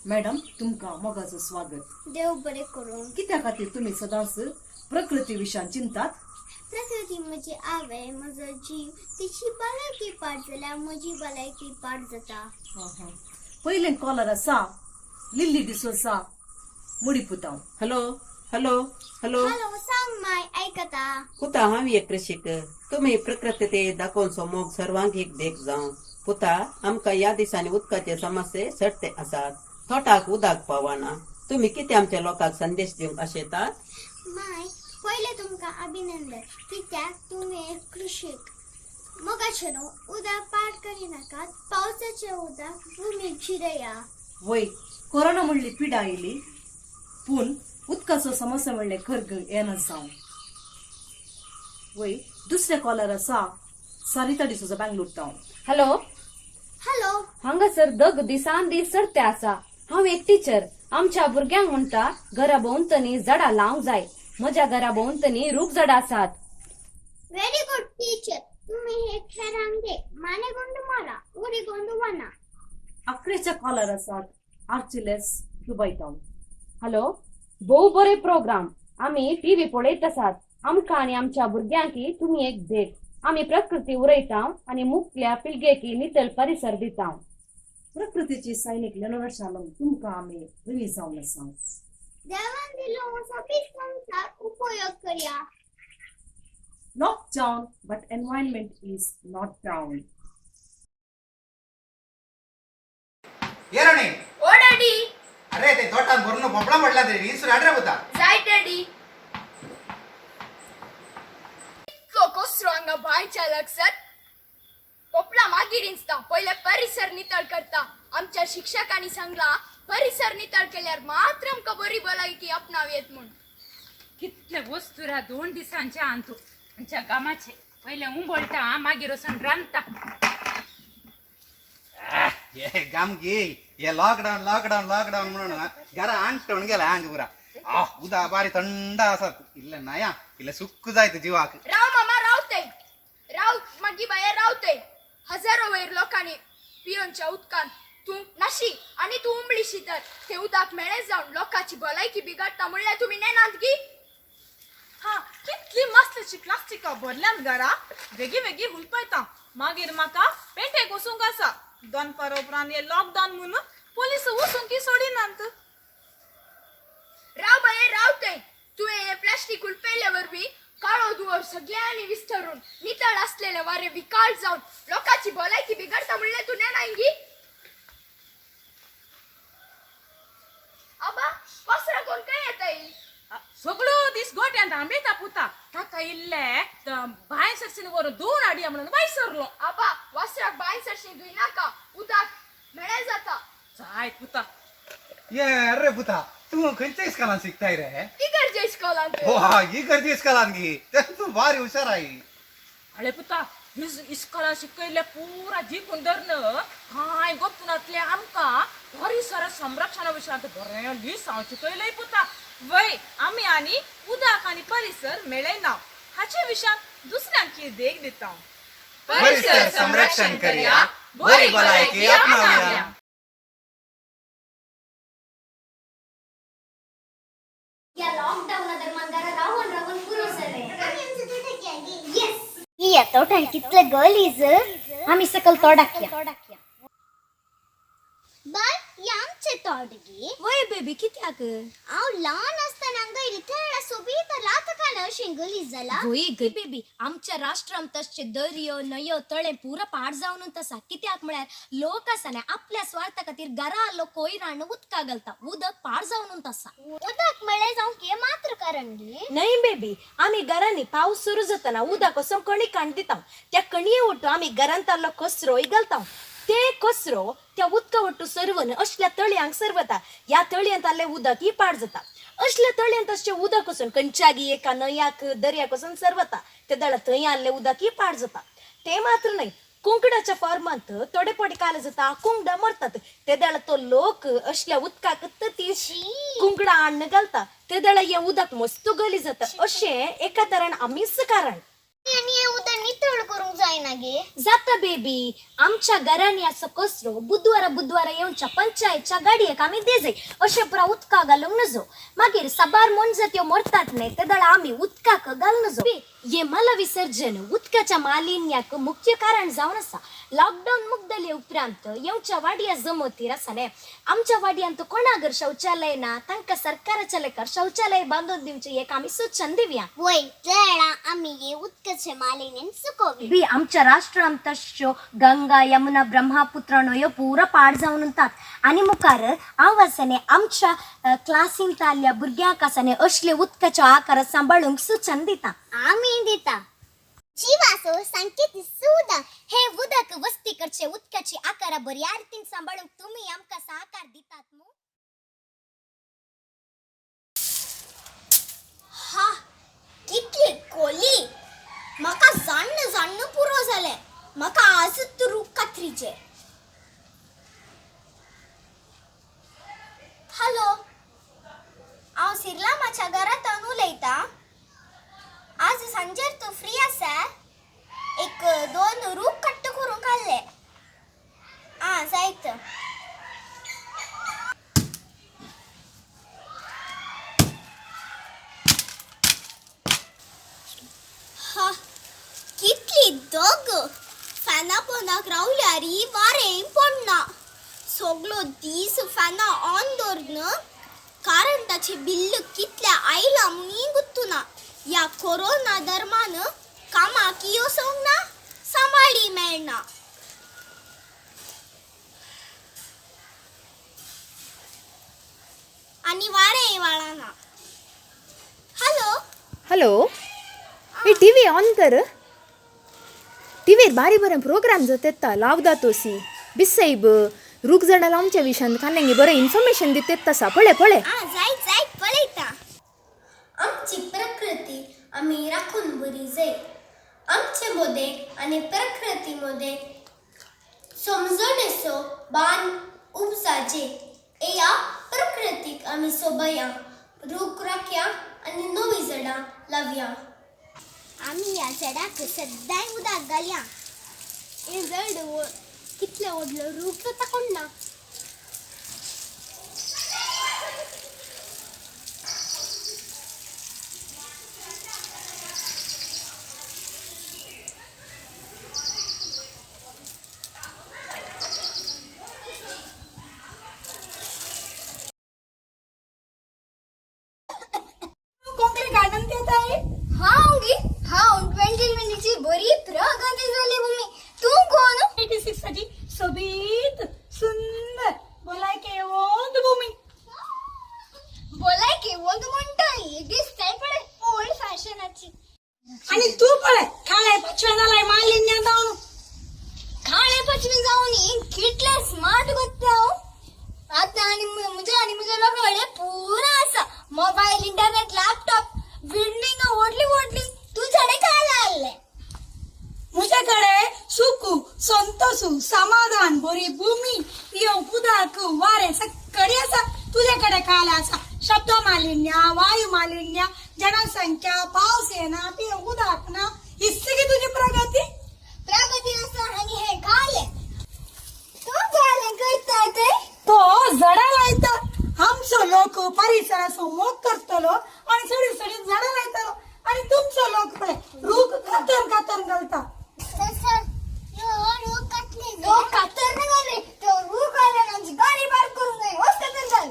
W: मॅडम, तुमकां मोगाचो स्वागत.
B: देव बरें करूं.
W: कित्या खातीर तुमी सदांच प्रकृती विशयान चिंतात?
B: प्रकृती म्हजी आवय, म्हजो जीव, तिची भलायकी पाड जाल्यार म्हजी भलायकी पाड जाता.
W: पयलें कॉलर आसा लिल्ली डिसोसा, मुडीपुतांव.
X: हॅलो हॅलो हॅलो
B: हॅलो, सांग माय, आयकता.
X: पुता, हांव एक कृषीक. तुमी प्रकृती ते दाखोवचो मोग सर्वांक एक देख जावं. पुता, आमकां ह्या दिसांनी उदकाचे समस्ये चडते आसात. तोटाक उदक पावना. तुमी कितें आमच्या लोकांक संदेश दिवंक आशेतात?
B: माय, पयलें तुमकां अभिनंदन, कित्याक तुमी एक कृषीक. मोगाचें न्हू, उदक पाड करिनाकात, पावसाचें उदक भुमीक जिरया.
W: वय, कोरोना म्हणली पिडा आयली, पूण उदकाचो समस्या म्हणलें खर्ग येना जावं. वय, दुसरे कॉलर आसा Sarita D'Souza, Bangalore town.
S: Hello
B: hello.
S: हांगासर दग दिसान दीस चडते आसा. हांव एक टिचर. आमच्या भुरग्यांक म्हणटा घरा भोंवतणी झाडां लावंक जाय. म्हज्या घरा भोंवतणी रूख झाडां आसात.
B: व्हेरी गुड टीचर, तुमी हे हेरांक देख मानेगोंदू मारा उरीगोंदू वना.
W: आखरेच्या कॉलर आसात आर्चिलेस, दुबय टावन.
S: हॅलो, भोव बरे प्रोग्राम. आमी टीव्ही पळयत आसात. आमकां आनी आमच्या भुरग्यांकी तुमी एक देख. आमी प्रकृती उरयता आनी मुखल्या पिळगेकी नितळ परिसर दिता.
W: प्रकृतीची सैनिक लेनोरा शालोम, तुमकां आमी ऋणी जावन आसा.
B: देवान दिलो हो सोबीत संवसार उपयोग करया.
W: Lockdown but environment is not down.
Y: ये राणी.
E: ओ डॅडी.
Y: अरे ते तोटान भरून भोपळा पडला तरी रिसून हाड रे पुता.
E: जाय डॅडी. इतलो कचरो हांगा बांयच्या लागसार. पोपला मागीर इंचता, पयले परिसर नितळ करता. आमच्या शिक्षकांनी सांगला परिसर नितळ केल्यार मात्र आमकां बरी भलायकी आपणाव येत म्हूण.
P: कितले वस्तुरा 2 दिसांचे आणतो आमच्या कामाचे. पयले उंबळटा, मागीर वचून रांदता.
Y: हे गामगी हे लॉकडाऊन लॉकडाऊन लॉकडाऊन म्हणून घरा अंटून गेला हांग पुरा. उदा बारी थंड आसात, इल्ले नाया इल्ले सुक्क जायत जिवाक.
E: राव मामा, रावते राव, मागीर बाये रावते. हजारो वयर लोकांनी पियोनच्या उदकान तूं नाशी आनी तूं उंबळीशी तर ते उदक मेळे जावन लोकांची भलायकी बिगडटा म्हणल्यार तुमी नेनात गी?
G: हा, कितली मस्तची प्लास्टिका भरल्यान घरा, वेगी वेगी हुलपयता. मागीर म्हाका पेंटेक वचूंक आसा. दनपार उपरांत हे लॉकडावन म्हणून पोलीस वचूंक की सोडिनात.
E: रावतय. तुवें हें प्लास्टीक उलपयले वरवीं काळो धुंवर सगळ्यांनी विस्तारून नितळ असलेले वारे विकाळ जावन लोकांची भलायकी बिगडता म्हणलें तूं नेणाय गी? आबा पसरा कोण काय येता येईल?
T: सगळो दीस गोट्यांत आंबेता पुता. ताका इल्ले बांय सरशीन व्हरून दोन हाडया म्हणून बाय सरलो.
E: आबा वासराक बांय सरशीन धुयनाका, उदक मेळे जाता.
T: जाय पुता.
Y: ये अरे पुता, तूं खंयच्या इस्कॉलान शिकताय रे?
E: इगर्जे इस्कॉलांत.
Y: हो हा, इगर्जे इस्कॉलान गी. तूं भारी हुशार I.
T: अळे पुता, इस्कॉलान शिकयल्ले पुरा जिखून धरून कांय गोतूनांतले आमकां परिसर संरक्षणा विशयांत बरें लिसांव शिकयलें पुता.
D: वय आमी आनी उदक आनी परिसर मेळयना हाचे विशयांत दुसऱ्यांकी देख दिता.
Y: परिसर संरक्षण करया, बरी भलायकी आपणावया.
B: या लॉकडाऊन दरम्यान घरा राहून राहून पुरो जालें. या तोटान कितले गलीज आमी सकल तोडाकया. बाय या आमचे तोड गे.
A: वय बेबी कित्याक?
B: हांव ल्हान आसतना हांगा इतल्या सोबीत रातकान अशें गलीज जाला.
A: वय गे बेबी, आमच्या राष्ट्रांत तशे दर्यो न्हंयो तळें पुरा पाड जावन आसा. कित्याक म्हळ्यार लोक आसा न्ही आपल्या स्वार्था खातीर घरा लोक कोयर हाडून उदका घालता, उदक पाड जावन आसा.
B: उदक म्हळ्यार जावंक हें मात्र कारण गे?
A: न्हय बेबी, आमी घरांनी पावस सुरू जातना उदक वचून कणी काण दिता. त्या कणये वट्टू आमी घरांतलो कचरोय घालता. ते कचरो त्या उदका वट्टू सरवन असल्या तळयांक सरवता. ह्या तळयेंत आसलें उदक ही पाड जाता. असल्या तळयेंत अशें उदक वचून खंयच्यागी एका न्हंयाक दर्याक वचून सरवता. ते दळा थंय आसलें उदक ही पाड जाता. ते मात्र न्हय, कुंकडाच्या फॉर्मांत थोडे फावटी काल जाता, कुंकडां मरतात. ते दळा तो लोक असल्या उदकाक ती कुंकडां हाडून घालता. ते दळा हें उदक मस्त गली जाता. अशें एका तरान आमीच कारण.
B: आनी हें उदक नितळ करूंक जायना गे?
A: जाता बेबी, आमच्या घरांनी असो कचरो बुधवारा बुधवारा येवच्या पंचायतच्या गाडयेक आमी दिजाय. अशें पुरा उदका घालूंक नजो. मागीर साबार मोनजात्यो मरतात न्हय, ते दळा आमी उदकाक घालूं नजो. हे मलविसर्जन उदकाच्या मालिन्याक मुख्य कारण जावन आसा. लॉकडावन मुगदले उपरांत येवच्या वाड्या जमतीर आसा न्हय, आमच्या वाड्यांत कोणागर शौचालय ना, तांकां सरकाराच्या लेखार शौचालय बांदून दिवचें एक आमी सुचन दिवया.
B: वय तेळा आमी हे उदकाचे मालिन्यान चुकोवया.
A: बी आमच्या राष्ट्रांत तश्यो गंगा यमुना ब्रह्मपुत्र न्हंयो पुरा पाड जावन उरतात. आनी मुखार हांव आसा न्हय आमच्या क्लासींत आसल्या भुरग्यांक आसा न्हय असले उदकाचो आकार सांबाळूंक सुचन दिता.
B: आमी दिता. जिवासो सांकेत सुदा हे उदक वस्ती करचे उदकाची आकारा बऱ्या रितीन सांबाळूंक तुमी आमकां सहकार दितात मू? हा कितली कोली, म्हाका जाण्ण जाण्ण पुरो जालें. म्हाका आजूच रूख कातरीचे. हॅलो, हांव सिर्लामाच्या घरांत उलयतां. आज सांजेर तूं फ्री आसा? एक दोन रूख कट्ट करूंक आहले. आं जायत. हा कितली दग, फॅना पोंदाक रावल्यार वारें पडना. सगलो दीस फॅना ऑन दवरून करंटाचें बिल्ल कितलें आयलां म्हणून गुत्तुना. ह्या कोरोना दरम्यान कामाक वचूंक ना, सांबाळी मेळना. आनी वारें वाळना. हॅलो
K: हॅलो, हे टी व्ही ऑन कर. टी व्हीर बारी बरें प्रोग्राम जाता, लावदा तोसी बिस्साईब रूख झाडां लावच्या विशयांत कानेंगे बरें इन्फॉर्मेशन दितात आसा. पळय पळय.
B: आं जायत जायत पळयता. आमची प्रकृती आमी राखून बरी जाय. आमचे मदें आनी प्रकृती मदें समजणेचो बांद उपजाचे. ह्या प्रकृतीक आमी सोबया, रूख राखया आनी नवीं झाडां लावया. आमी ह्या झाडाक सद्दांय उदक घालया. हें झाड कितलें व्हडलो रूख जाता कोण ना.
F: सोबीत सुंदर भलायकेवंत भूमी.
B: भलायकेवंत म्हणटा ही दिसताय पळय ओल्ड फॅशनाची.
F: आनी तूं पळय काळे पाचवे जालाय मालिन्य जावन.
B: काळे पाचवे जावन कितले स्मार्ट कोत्ता हांव आतां. आनी म्हज्या आनी म्हज्या लोकां कडेन पुरा आसा मोबायल, इंटरनेट, लॅपटॉप, बिल्डिंग व्हडली व्हडली. तुझ्याकडे काय लागले?
F: म्हजे कडेन सुख, संतोष, समाधान, बरी भूमी, पिवंक उदक, वारें सगळें आसा. तुजे कडेन काय आसा? शब्द मालिन्य, वायू मालिन्य, जनसंख्या, पावस येना, पिवंक उदक ना, ही सगळी तुजी प्रगती.
B: प्रगती आसा आनी हें कालें तूं कालें करता ते?
F: तो झाडां लायता. आमचो लोक परिसराचो मोग करतलो आनी सडी सडी झाडां लायतलो. आनी तुमचो लोक पळय रूख कातर कातर घालता.
B: कातर घाले तो रूख घाले आमची गाडी पार्क करूंक जाय. वच कातर घाल.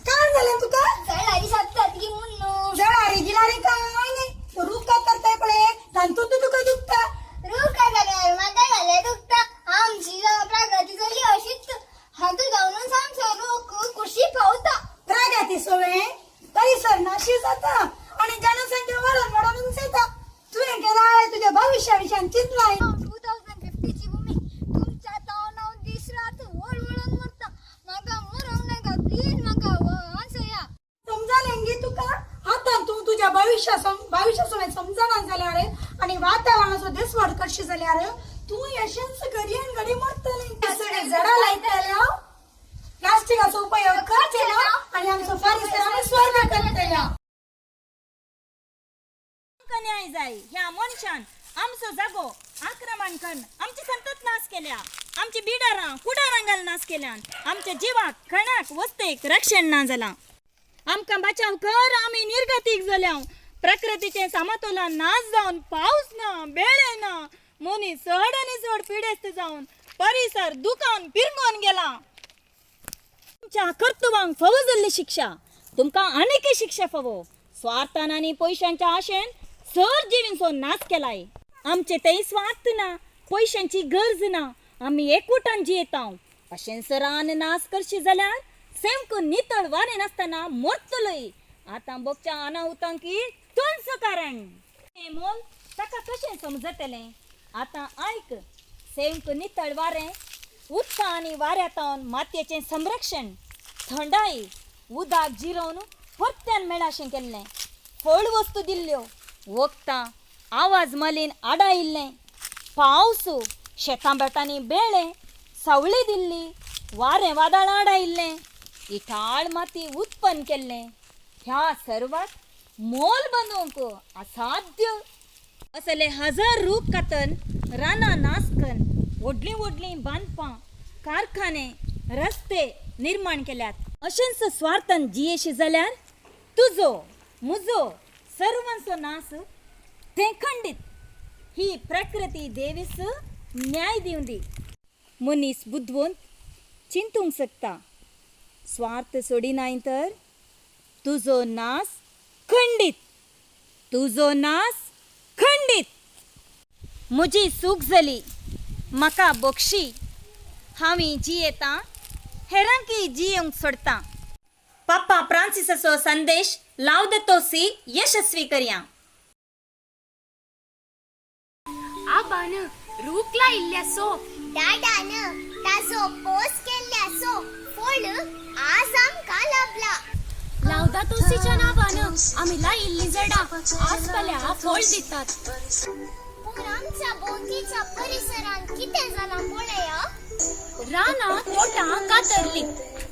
F: काय जालें तुका?
B: जळारी सादतात गी म्हूण.
F: जळारी गिळारी काय न्ही, रूख कातरताय पळय तातूंत तुका दुखता.
B: रूख कातरल्यार म्हाका घाल्यार दुखता. आमची प्रगती जाली अशीच हातूंत घालून आमचो रूख कुशी पावता.
F: प्रगती सगळें परिसर नाशी जाता आनी जनसंख्या वाडून वाडून जाता. तुवें केलाय तुज्या भविश्या विशयान चिंतलाय.
B: 2050 ची भूमी तुमच्या तावन हांव दीस रात वळवळून मरता. म्हाका मरोंक नाका प्लीज, म्हाका वाचया.
F: समजालें गी तुका? आतां तूं तुज्या भविश्या भविश्या समजना जाल्यार आनी वातावरणाचो दिसवाड करशी जाल्यार तूं अशेंच घडयेन घडी मरतली. सगळे झाडां लायतले, प्लास्टिकाचो उपयोग करचे ना आनी आमचो परिसर आमी स्वर्ग करतले.
J: आमकां न्याय जाय. ह्या मनशान आमचो जागो आक्रमण करून आमची संतत नाश केल्या. आमची बिडारां कुडारां घालून नाश केल्यान. आमच्या जिवाक खणाक वस्तेक रक्षण ना जालां. आमकां बचाव कर, आमी निर्गतीक जाल्या. प्रकृतीचें समतोलन नाश जावन पावस ना, बेळे ना, मनीस चड आनी चड पिडेस्त जावन परिसर दुकान पिरंगून गेला. तुमच्या कर्तुवांक फावो जाल्ली शिक्षा तुमकां आनीकय शिक्षा फावो. स्वार्थान आनी पयशांच्या आशेन सर जिवींचो नाश केलाय. आमचे तेय स्वार्थ ना, पयशांची गरज ना, आमी एकवटान जियेता. अशें सरान नाश करशी जाल्यार सेमको नितळ वारें नासतना मरतलोय. आतां बोगच्या अनाहुतांकी तुमचो कारण हें मोल ताका कशें समजतलें? आतां आयक, सेमको नितळ वारें, उदका आनी वाऱ्या तावन मातयेचें संरक्षण, थंडाय, उदक जिरोवन परत्यान मेळाशें केल्लें, फळ वस्तू दिल्ल्यो, वखदां, आवाज मलीन आडायिल्लें, पावस, शेतां भाटांनी बेळें, सावळी दिल्ली, वारें वादळ आडायिल्लें, इटाळ माती उत्पन्न केल्लें. ह्या सर्वाक मोल बांदूंक असाध्य. असले हजार रूख कातन रानां नाश कन्न व्हडलीं व्हडलीं बांदपां, कारखाने, रस्ते निर्माण केल्यात. अशेंच स्वार्थान जियेशी जाल्यार तुजो म्हजो सर्वांचो नाश तें खंडीत. ही प्रकृती देवीस न्याय दिवं दी. मनीस बुदवंत चिंतूंक शकता. स्वार्थ सोडिनाय तर तुजो नाश खंडीत, तुजो नाश खंडीत. म्हजी चूक जाली, म्हाका बक्षी. हांव जियेतां, हेरांकय जियेवंक सोडटा. पापा फ्रांसिसाचो संदेश लावदतो सी यशस्वी करया.
P: आबान रूख लायिल्ल्याचो,
B: डाडान ताजो पोस केल्ल्याचो फळ आज आमकां लाबला.
P: लावदातोसीच्या नांवान आमी लायिल्लीं झाडां आज फाल्यां फळ दितात.
B: पूण आमच्या भोंवतीच्या परिसरांत कितें जालां पळया.
P: रानां तोटां कातरलीं,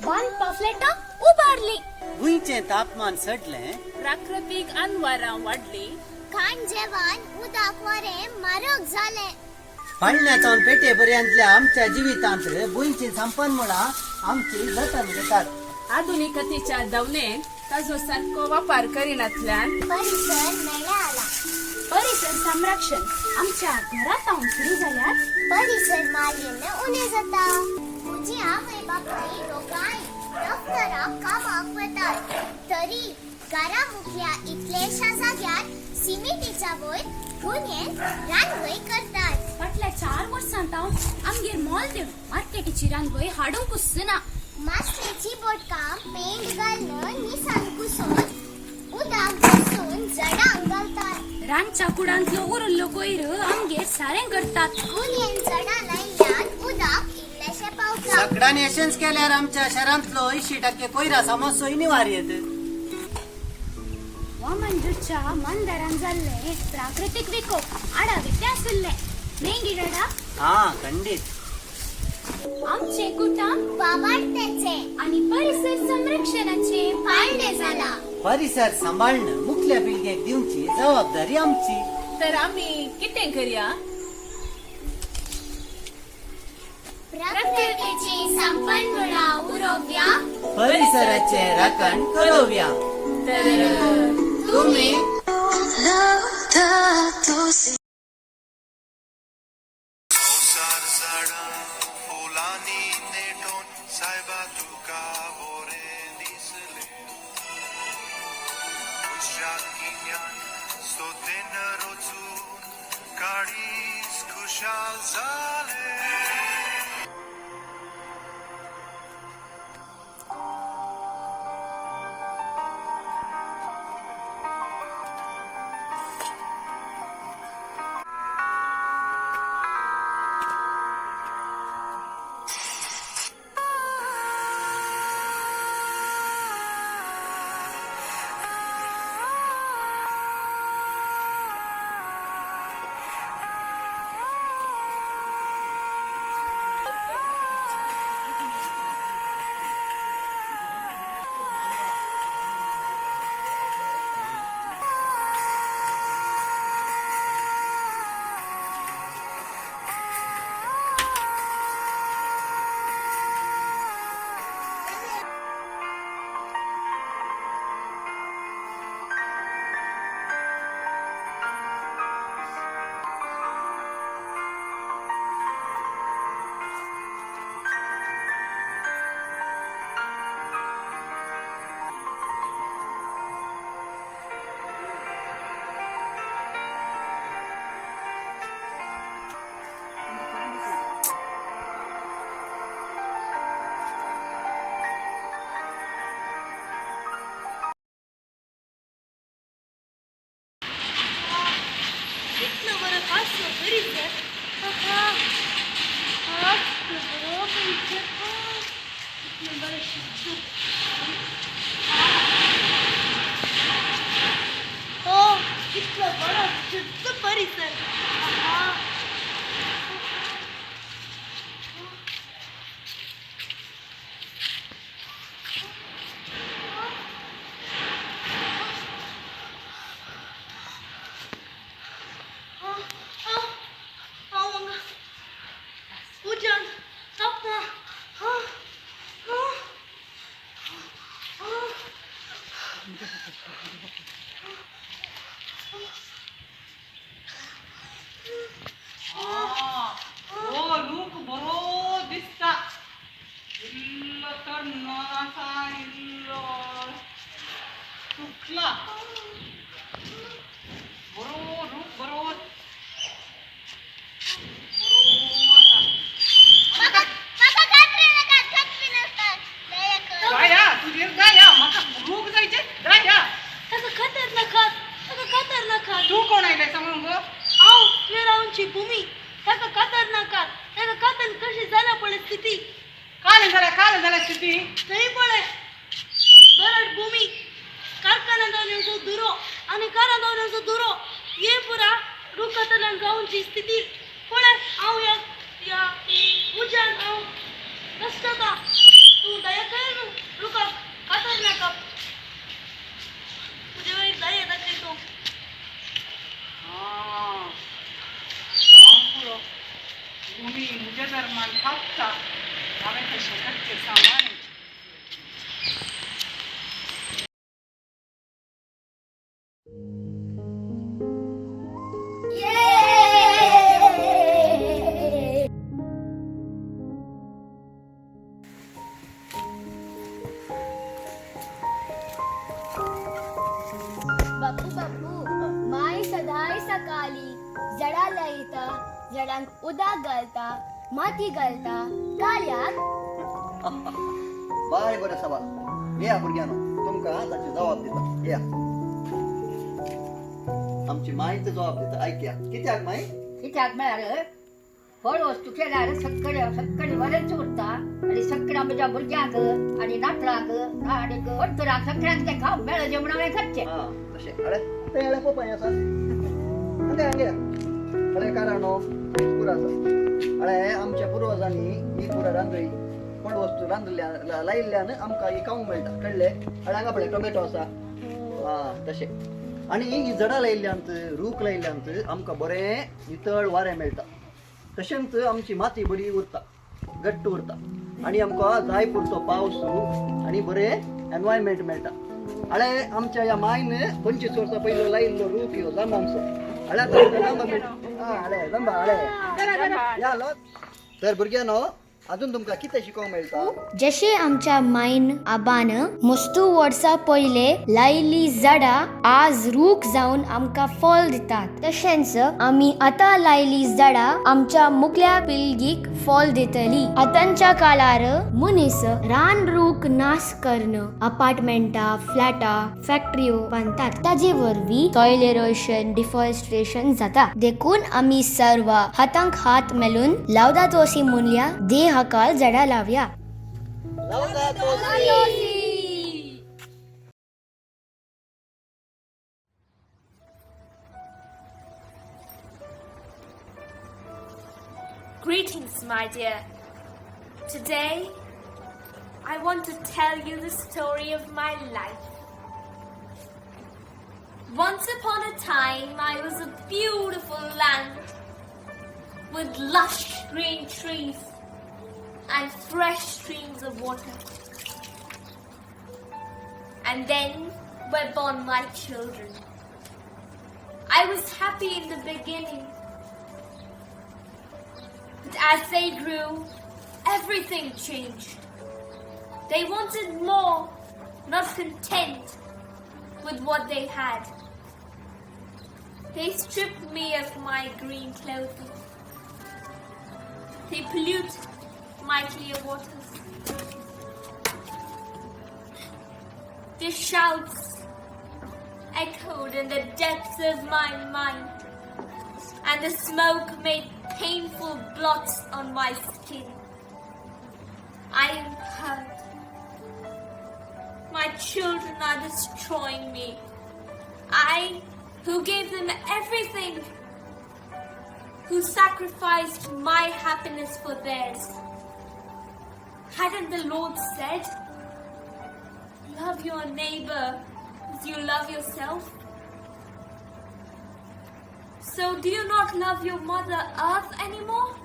P: बांदपा फ्लॅटां उबारलीं.
N: गोंयचें तापमान चडलें,
E: प्राकृतीक अनवारां वाडलीं,
B: खाण जेवण उदक वारें म्हारग जालें.
N: पाळण्यासावन पेटे पर्यंतल्या आमच्या जिवितांत गोंयची संपन्मुळां आमची जतन घेतात.
E: आधुनिकतेच्या धांवणेन ताजो सारको वापर करिनातल्यान
B: परिसर मेळ्ळा.
P: परिसर संरक्षण आमच्या घरांत सुरू जाल्यार
B: परिसर मालिन्य उणें जाता. म्हजी आवय बापूय दोगांय दफ्तराक कामाक वतात, तरी घरा मुखल्या इतलेशा जाग्यार सिमेंटीच्या वयर गुनयेन रांदवय करतात.
C: फाटल्या 4 वर्सां हांव आमगेर मोल दिवन मार्केटीची रांदवय हाडूंक ना.
B: मासलेची बोटकां पेंट घालून निसान कुसोवन उदक बसून झाडांक घालतात.
C: रांदच्या कुडांतलो उरिल्लो कोयर आमगेर सारें करतात.
B: गुनयेन झाडां लायल्यान उदक इल्लेशें पावता.
N: सगळ्यांनी अशेंच केल्यार आमच्या शहरांतलो 80% कोयरा समस्यो निवार येत.
C: वामनजूच्या मंदरान जाल्ले प्राकृतीक विकोप आडावे ते आशिल्ले मेंगी डाडा.
N: हा खंडीत.
C: आमचे कुटुंब
B: वावरतेचे
C: आणि परिसर संरक्षणाचे
B: पाळणे जाला.
N: परिसर सांभाळणं मुखल्या पिळगेक दिवची जबाबदारी आमची.
D: तर आम्ही कितें करया?
B: प्रकृतीची संपन्मुळां उरोवया,
N: परिसराचे राखण करोवया.
D: तर
N: तुम्ही
B: बापू बापू माय सदाय सकाळी सकाळी झाडां लायता, झाडांक उदक घालता, माती घालता, कार्याक
N: बाय बरें सवाल. येया भुरग्यांनो, तुमकां ताची जबाब दिता. येया, आमची माय जबाब दिता. ऐकया, कित्याक माय?
I: कित्याक म्हळ्यार फळ वस्तू केल्यार सगळे सगळे बरेंच उरता आनी सगळ्या म्हज्या भुरग्यांक आनी नातरांक आनी वडतरांक सगळ्यांक तें खावंक मेळचें म्हणून हांवें करचें.
N: तशें. अरे तें अळे पोपाय आसा हांगा हांगा. अळे काराणो पुरा आसा. अळे आमच्या पुर्वजांनी ही पुरा रांदली फळ वस्तू रांदल्या लायिल्ल्यान आमकां ही खावंक मेळटा. कळ्ळें? अळे हांगा पळय टोमॅटो आसा. आं तशें. आनी ही झाडां लायिल्ल्यांत रूख लायिल्ल्यांत आमकां बरें नितळ वारें मेळटा. तशेंच आमची माती बरी उरता, घट्ट उरता आनी आमकां जाय पुरतो पावस आनी बरें एनवायरमेंट मेळटा. अळे आमच्या ह्या मायन 25 वर्सां पयलो लायिल्लो रूख ह्यो जांबांचो. अळे आतां जांबा मेळटा. अळे जांबा अळे या लो. तर भुरग्यांनो अजून तुमकां कितें शिकोवंक मेळटा?
B: जशे आमच्या मायन आबान मस्तू वर्सां पयले लायिल्ली झाडां आज रूख जावन आमकां फळ दितात, तशेंच आमी आतां लायिल्ली झाडां आमच्या मुखल्या पिळगीक फळ दितली. आतांच्या काळार मनीस रान रूख नाश करून अपार्टमेंटां, फ्लॅटां, फॅक्टऱ्यो बांदतात. ताजे वरवीं सॉयल एरोशन, डिफॉरेस्टेशन जाता. देखून आमी सर्व हातांक हात मेळून लावदातो सी म्हणल्या देहाकाल झाडां लावया.
E: Greetings, my dear. Today, I want to tell you the story of my life. Once upon a time, I was a beautiful land with lush green trees and fresh streams of water. And then were born my children. I was happy in the beginning. But as they grew, everything changed. They wanted more, not content with what they had. They stripped me of my green clothing. They polluted my clear waters. Their shouts echoed in the depths of my mind, and the smoke made painful blots on my skin. I am hurt. My children are destroying me. I, who gave them everything, who sacrificed my happiness for theirs. Hadn't the Lord said, love your neighbor as you love yourself? So do you not love your mother earth anymore?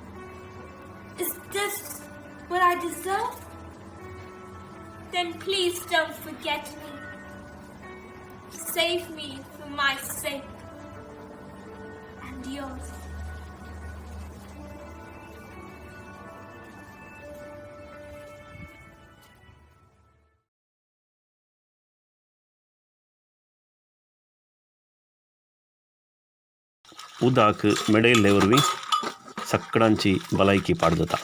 E: Is this what I deserve? Then please don't forget me. Save me for my sake and yours.
Q: उदक मेळयल्ले वरवीं सगळ्यांची भलायकी पाड जाता.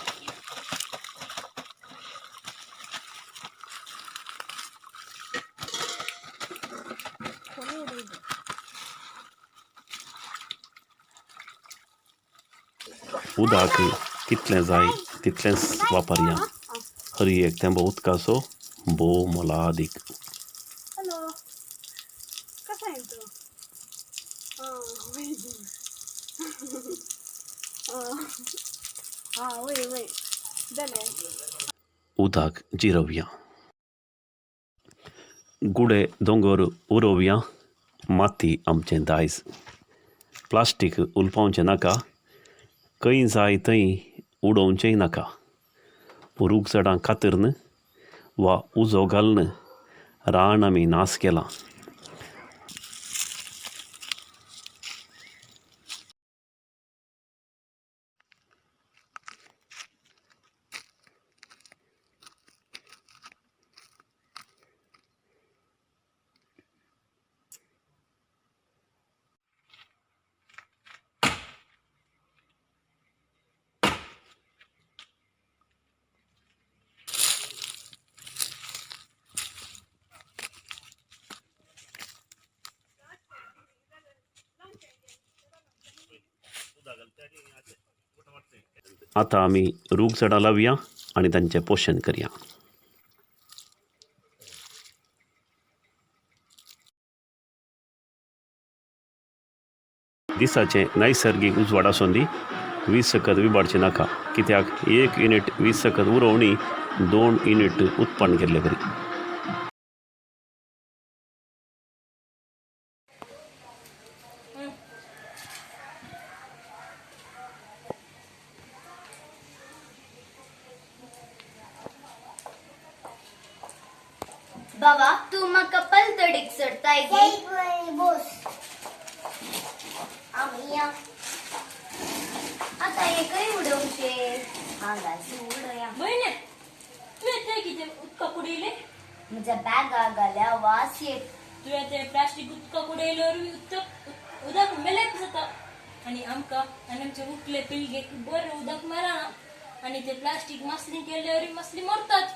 Q: उदक कितलें जाय तितलेंच वापरया. हर एक थेंबो उदकाचो भोव मोलादीक.
G: हॅलो, कसं आहे तू? वय वय जालें.
Q: उदक जिरोवया, गुडे दोंगर उरोवया, माती आमचें दायज. प्लास्टीक उलपावचें नाका, खंय जाय थंय उडोवचेंय नाका. रूख झाडां कातरून वा उजो घालून रान आमी नाश केलां. आतां आमी रूख झाडां लावया आनी तांचें पोशण करया. दिसाचें नैसर्गीक उजवाड आसूं दी, वीज सकत विबाडचें नाका, कित्याक 1 युनिट वीज सकत उरोवणी 2 युनिट उत्पन्न केल्ले बरी.
B: बाबा तूं म्हाका पलतडीक सोडताय गे?
H: बोस आमी या
B: आतां हें खंय उडोवचें? हांगाच उडोवया.
J: भयणे, तुवें तें कितें उदकाक उडयलें?
B: म्हज्या बॅगाक घाल्या वास येत.
J: तुवें तें प्लास्टीक उदकाक उडयल्यार उदक मेलेप जाता आनी आमकां आनी आमचे उकले पिळगेक बरें उदक मेळना आनी ते प्लास्टीक मासली केल्यार मासली मरतात.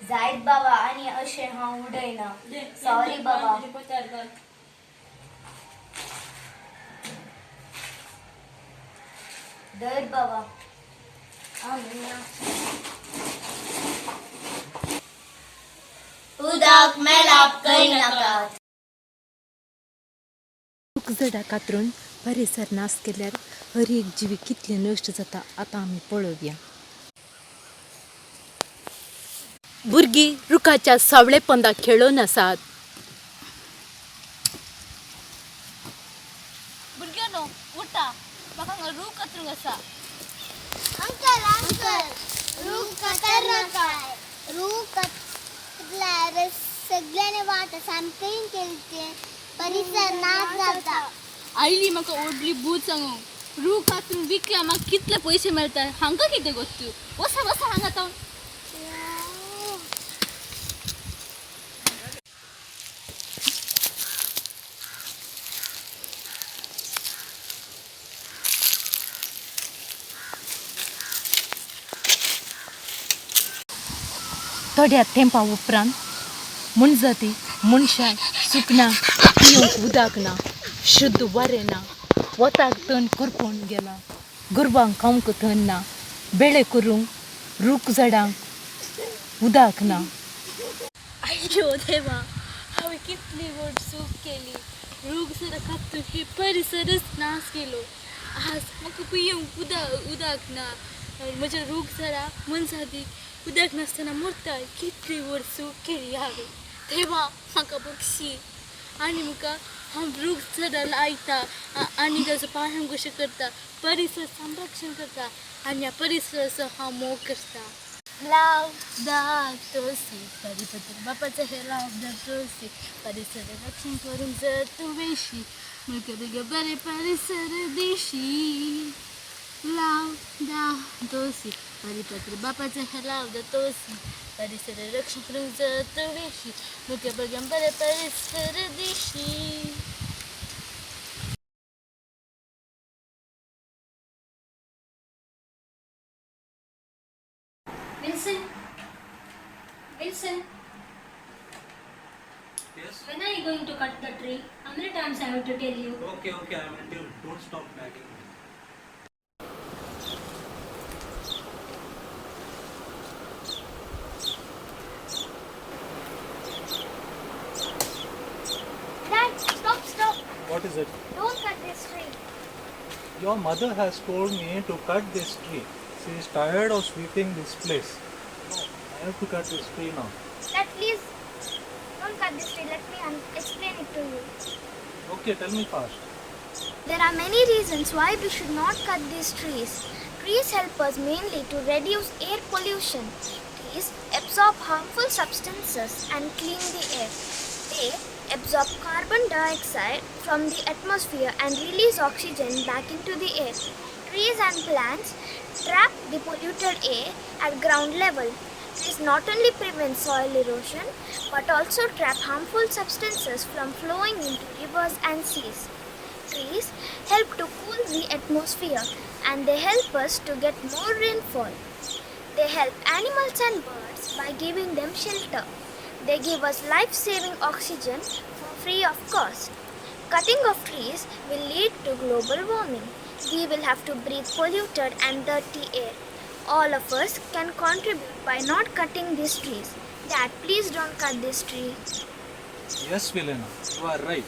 B: जायत बाबा, आनी अशें हांव उडयना. सॉरी बाबा. धर बाबा.
H: उदक मेलाप करिनाकात.
L: रूख झाडां कातरून परिसर नाश केल्यार हर एक जीव कितले नश्ट जाता आतां आमी पळोवया. भुरगीं रुखाच्या सावळे पंदा खेळून आसात.
G: भुरग्यांनो उठा, म्हाका हांगा रूख कातरूंक आसा.
H: अंकल अंकल रूख कातरनाकाय. रूख कातरल्यार सगळ्यांनी वाट सामकी केली ते परिसर नाश जाता.
G: आयली म्हाका व्हडली बूद सांगूंक. रूख कातरून विकल्या म्हाका कितले पयशे मेळटा हांकां कितें गोत्तू. वसा वसा हांगा तो.
L: थोड्या तेंपा उपरांत मनजाती मनशां सुकना पिवंक उदक ना, शुद्ध वारें ना, वताक तण करपून गेलां, गोरवांक खावंक तण ना, बेळे करूंक रूख झाडांक उदक ना.
G: आय्यो देवा, हांवें कितली व्हड चूक केली. रूख झाडां कापतून हे परिसरच नाश केलो. आज म्हाका पिवंक उदक ना. म्हज्या रूख झाडां मनजातीक उदक नासतना मरता. कितली व्हड चूक केली हांवें. देवा म्हाका बक्षी आनी म्हाका हांव रूख झाडां लायता आनी ताचो पालन कशें करता, परिसर संरक्षण करता आनी ह्या परिसराचो हांव मोग करता. लाव दा तोसी परिपत्र बापाचो हे लाव दा तोसी परिसर रक्षण करूंक जर तूं वेशी मुगे बेगे बरें परिसर दिशी. लाव दा तोसी परिपत्र बापाचो हे लाव दा तोसी परिसर रक्षण करूंक जर तूं वेशी मुगे बेगे बरें परिसर दिशी.
P: Wilson, Wilson.
R: Yes?
P: When are you going to cut the tree? How many times I have to tell you?
R: Okay, okay, I will do. Don't stop nagging me.
H: Dad, stop, stop.
R: What is it?
H: Don't cut this tree.
R: Your mother has told me to cut this tree. She is tired of sweeping this place. No, I have to cut this tree now.
H: Dad, please don't cut this tree. Let me explain it to you.
R: Okay, tell me fast.
H: There are many reasons why we should not cut these trees. Trees help us mainly to reduce air pollution. Trees absorb harmful substances and clean the air. They absorb carbon dioxide from the atmosphere and release oxygen back into the air. Trees and plants trap the polluted air at ground level. Trees not only prevent soil erosion but also trap harmful substances from flowing into rivers and seas. Trees help to cool the atmosphere and they help us to get more rainfall. They help animals and birds by giving them shelter. They give us life-saving oxygen for free of cost. Cutting of trees will lead to global warming. We will have to breathe polluted and dirty air. All of us can contribute by not cutting these trees. Dad, please don't cut this tree.
R: Yes, Vilena, you are right.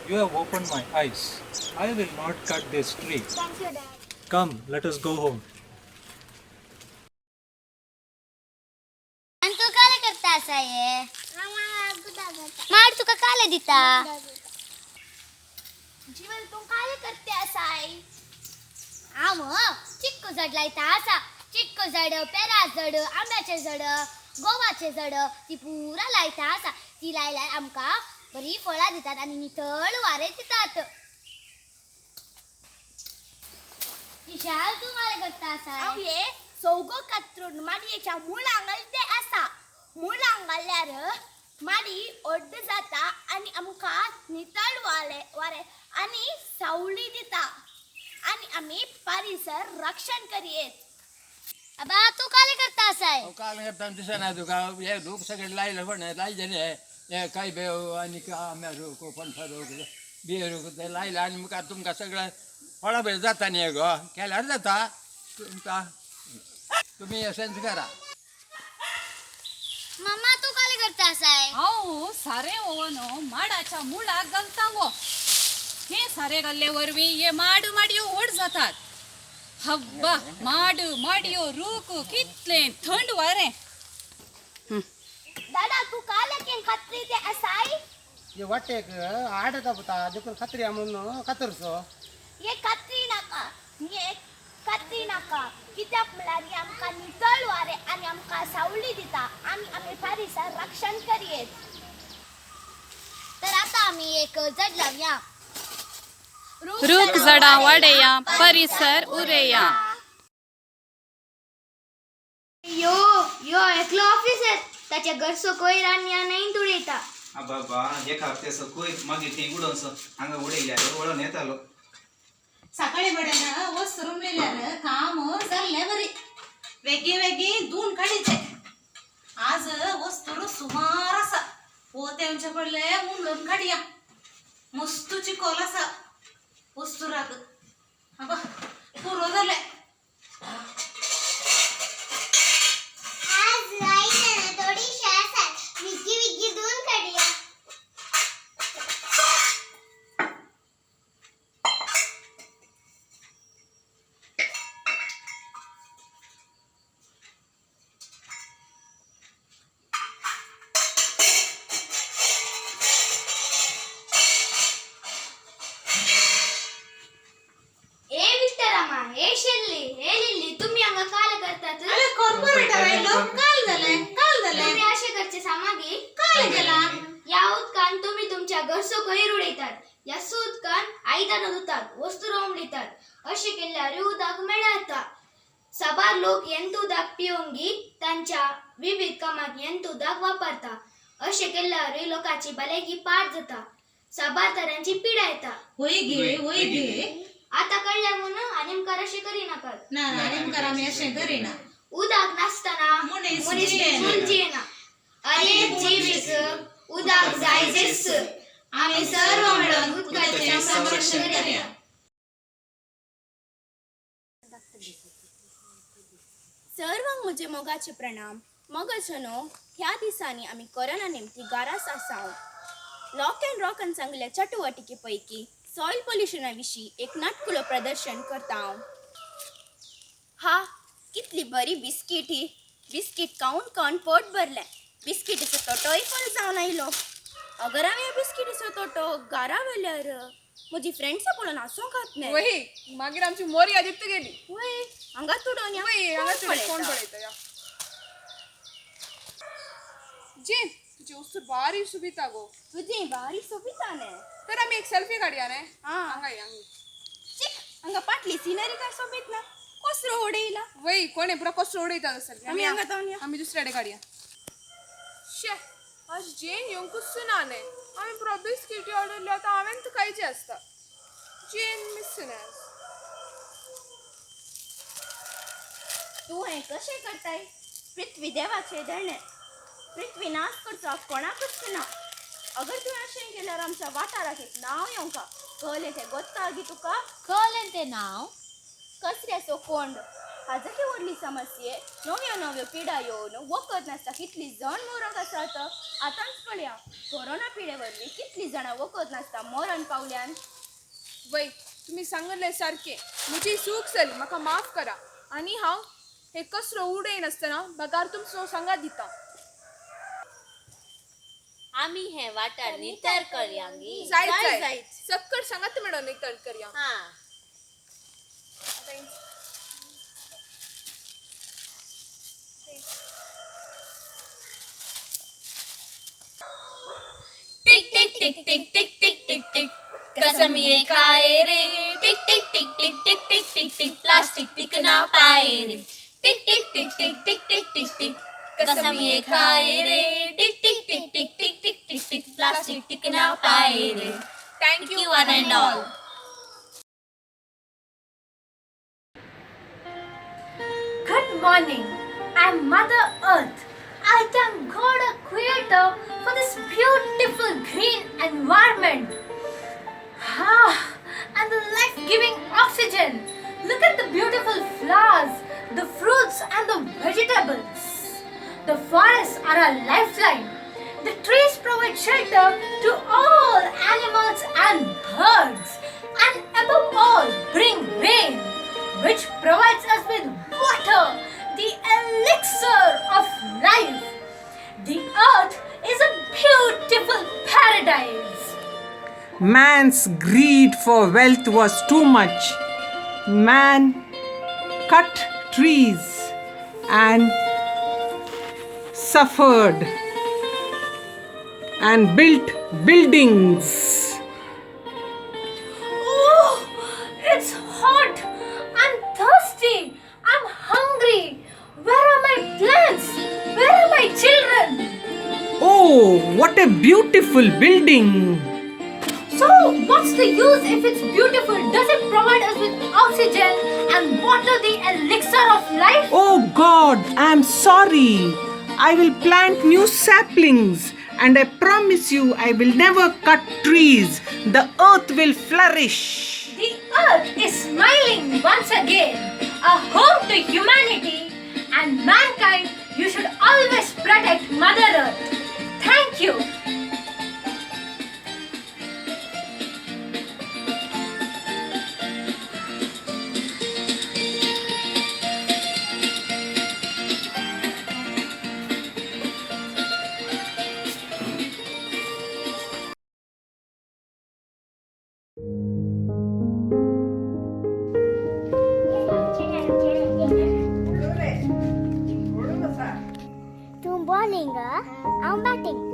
R: You have opened my eyes. I will not cut this tree.
H: Thank you, Dad.
R: Come, let us go home.
B: आनी तूं काले करता आसा हे माड तुका काले दिता जीवन तूं काले करते आसाय हांव चिक्कू झाड लायता आसा. चिक्कू झाड, पेरा झाड, आंब्याचे झाड, गोवाचे झाड ती पुरा लायता आसा. ती लायल्यार आमकां बरी फळां दितात आनी नितळ वारें दितात. विशाल तूं काले करता आसा? हांव हे सौगो कातरून माडयेच्या मुळां घालते आसा. मुळां घाल्यार माडी ओड्ड जाता आनी आमकां नितळ वारें आनी सावळी दिता आनी आमी परिसर रक्षण करयेत. आबा तूं काले करता आसाय?
M: काल करता दिसना तुका हे लोक सगळे लायले पण लायले न्ही हे काय बेव आनी आंब्या रोग, पणसा रोग, बिये रोग ते लायले आनी मुखार तुमकां सगळें फळां बरें जाता न्ही गो केल्यार जाता तुमकां. तुमी एसेंस करा.
B: मम्मा तूं काले करता आसाय?
T: हांव सारें ओवन माडाच्या मुळाक घालता गो. हे सारें घाल्ले वरवीं हे माड माडयो व्हड जातात. हब्बा माड माडयो रूख कितलें थंड वारें.
B: दादा तूं काले कें खात्री ते आसाय?
O: हे वाटेक आड येता देखून खात्री म्हणून कातरचो.
B: हे खात्री नाका, हे खात्री नाका कित्याक म्हळ्यार हे आमकां नितळ वारें आनी आमकां सावळी दिता आनी आमी परिसर रक्षण करयेत. तर आतां आमी एक झाड लावया.
P: रूख झाडां वाडया, परिसर उरया.
H: यो यो एकलो ऑफिसर ताच्या घरचो कोयर आनी न्हंयत उडयता.
Y: बाबा एका हप्त्याचो कोयर मागीर थंय उडोवचो हांगा उडयल्यार वळोन येतालो.
U: सकाळी बड्यान वस्त रुमलेल्यार काम जाल्लें बरी. वेगीं वेगीं धुवन काडीचे. आज वस्तूर सुमार आसा. पोतेंचे पडले उमळून काडया. मस्त चिकोल आसा वस्तुराक. आबा पुरो जालें.
B: आज आयदनां थोडीशीं आसात, विग्गी विग्गी धुवन काडया. अशें केल्यार उदक मेळटा. साबार लोक हेंच उदक पिवंगी तांच्या विविध कामाक हेंच उदक वापरता. अशें केल्यार लोकांची भलायकी पाड जाता. साबार तरांची पिडा येता.
U: वय गे वय गे
H: आतां कळ्ळें म्हणून आनी मुखार अशें करिनाकात.
U: ना ना आनी मुखार आमी अशें करिना.
H: उदक नासतना मनीस जियेना. अरे जिवीक उदक जायजेच. आमी सर्व मेळून उदकाचें संरक्षण करया.
A: सर्वांक म्हजे मोगाचे प्रणाम. मोगाजनो, ह्या दिसांनी आमी कोरोना निमती घराच आसाव. लॉक अँड रॉकान सांगल्या चटुवटिके पैकी सॉयल पोल्युशना विशीं एक नाटकुलो प्रदर्शन करता हांव. हा कितली बरी बिस्कीट ही. बिस्कीट खावन खावन पोट भरलें. बिस्किटीचो तोटोय फुल जावन आयलो. अगर हांवें ह्या बिस्किटीचो तोटो घरा व्हेल्यार म्हजी फ्रेंड्सां पळोवन हांसूंक घातलें.
G: वही मागीर आमची मोरी आदित्य गेली.
A: वय हांगा तुडोवन या.
G: वय हांगा तुडोवन कोण पळयता या. जेन तुजी वस्तू भारी सुबिता गो.
A: तुजी भारी सोबिता न्ही.
G: तर आमी एक सेल्फी काडया न्ही. हांगा या.
A: चिक हांगा पाटली सिनरी काय सोबीत ना. कसरो उडयला.
G: वय कोणे पुरा कसरो उडयता सेल्फी.
A: आमी हांगा जावन या.
G: आमी दुसऱ्या कडेन काडया. शे आज जेन येवंकूच ना न्ही. आमी पुरा बिस्किटी ऑर्डर आतां हांवें खायची आसता. जेन मिस ना.
A: तूं हें कशें करताय? पृथ्वी देवाचें देणें. पृथ्वी नाश करचो कोणाकूच ना. अगर तुवें अशें केल्यार आमच्या वाठाराक एक नांव येवंका. कळ्ळें तें गोत्ता गी तुका?
V: कळ्ळें तें नांव?
E: कचऱ्याचो कोंड हाजो ही व्हडली समस्ये नव्यो नव्यो पिडा येवन वखद नासता कितली जण मरोंक आसात. आतांच पळया कोरोना पिडे वरवीं कितली जाणां वखद नासता मरण पावल्यान.
G: वय तुमी सांगले सारकें, म्हजी चूक जाली, म्हाका माफ करा आनी हांव हे कचरो उडयनासतना बगार तुमचो सांगात दिता.
K: आमी हे वाठार नितळ करया गी.
G: जायत जायत सक्कड सांगात मेळोन नितळ करया.
K: हां.
S: Tick tick tick tick tick tick tick tick कसम ये खाए रे. Tick tick tick tick tick tick tick tick plastic टिक ना पाए रे. Tick tick tick tick tick tick tick tick कसम ये खाए रे. Tick tick tick tick tick tick tick tick plastic टिक ना पाए रे.
G: Thank
S: you one and all.
V: Good morning. I'm Mother Earth. I thank God, our Creator, for this beautiful green environment. And the life-giving oxygen. Look at the beautiful flowers, the fruits and the vegetables. The forests are our lifeline. The trees provide shelter to all animals and birds. And above all, bring rain, which provides us with water, the elixir of life. The earth is a beautiful paradise.
W: Man's greed for wealth was too much. Man cut trees and suffered and built buildings.
V: Oh, it's hot. I'm thirsty. I'm hungry. Where are my plants? Where are my children?
W: Oh, what a beautiful building.
V: So, what's the use if it's beautiful? Does it provide us with oxygen and water, the elixir of life?
W: Oh God, I'm sorry. I will plant new saplings and I promise you I will never cut trees. The earth will flourish.
V: The earth is smiling once again. A home to humanity and mankind. You should always protect Mother Earth. Thank you.
B: तूं बॉलिंग, हांव बॅटिंग.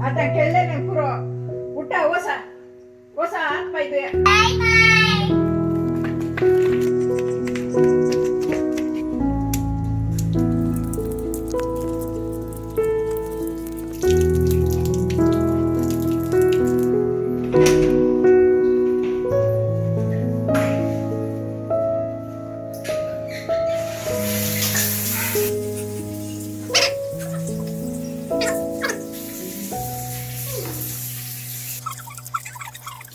D: आता खेळले पुरो, उठा वसा वसा हात पाय धुया.
B: Bye bye.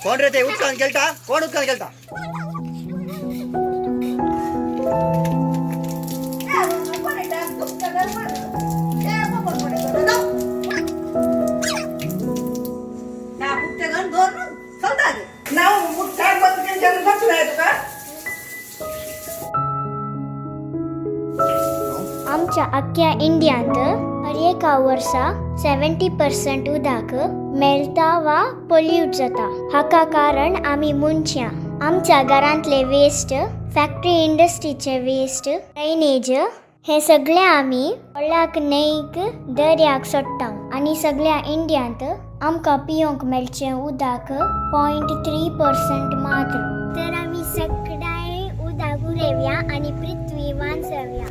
N: कोण रे ते उदकान गेलता? कोण उदकान गेलता?
B: आमच्या अख्ख्या इंडियांत हर एका वर्सा 70% उदक मेळटा वा पोल्यूट जाता. हाका कारण आमी मनशां. आमच्या घरांतले वेस्ट, फॅक्टरी इंडस्ट्रीचे वेस्ट, ड्रेनेज हे सगळे आमी व्हडल्याक न्हंयक दर्याक सोडटा आनी सगळ्या इंडियांत आमकां पिवंक मेळचें उदक 0.3% मात्र. तर आमी सगळ्यांनी उदक उरया आनी पृथ्वी वांचोवया.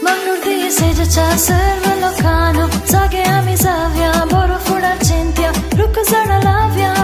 X: मंगळूर देशाच्या सर्व लोकांनो जागे आमी जाव्या बरो फुडार.
C: तुका झाडां लावया.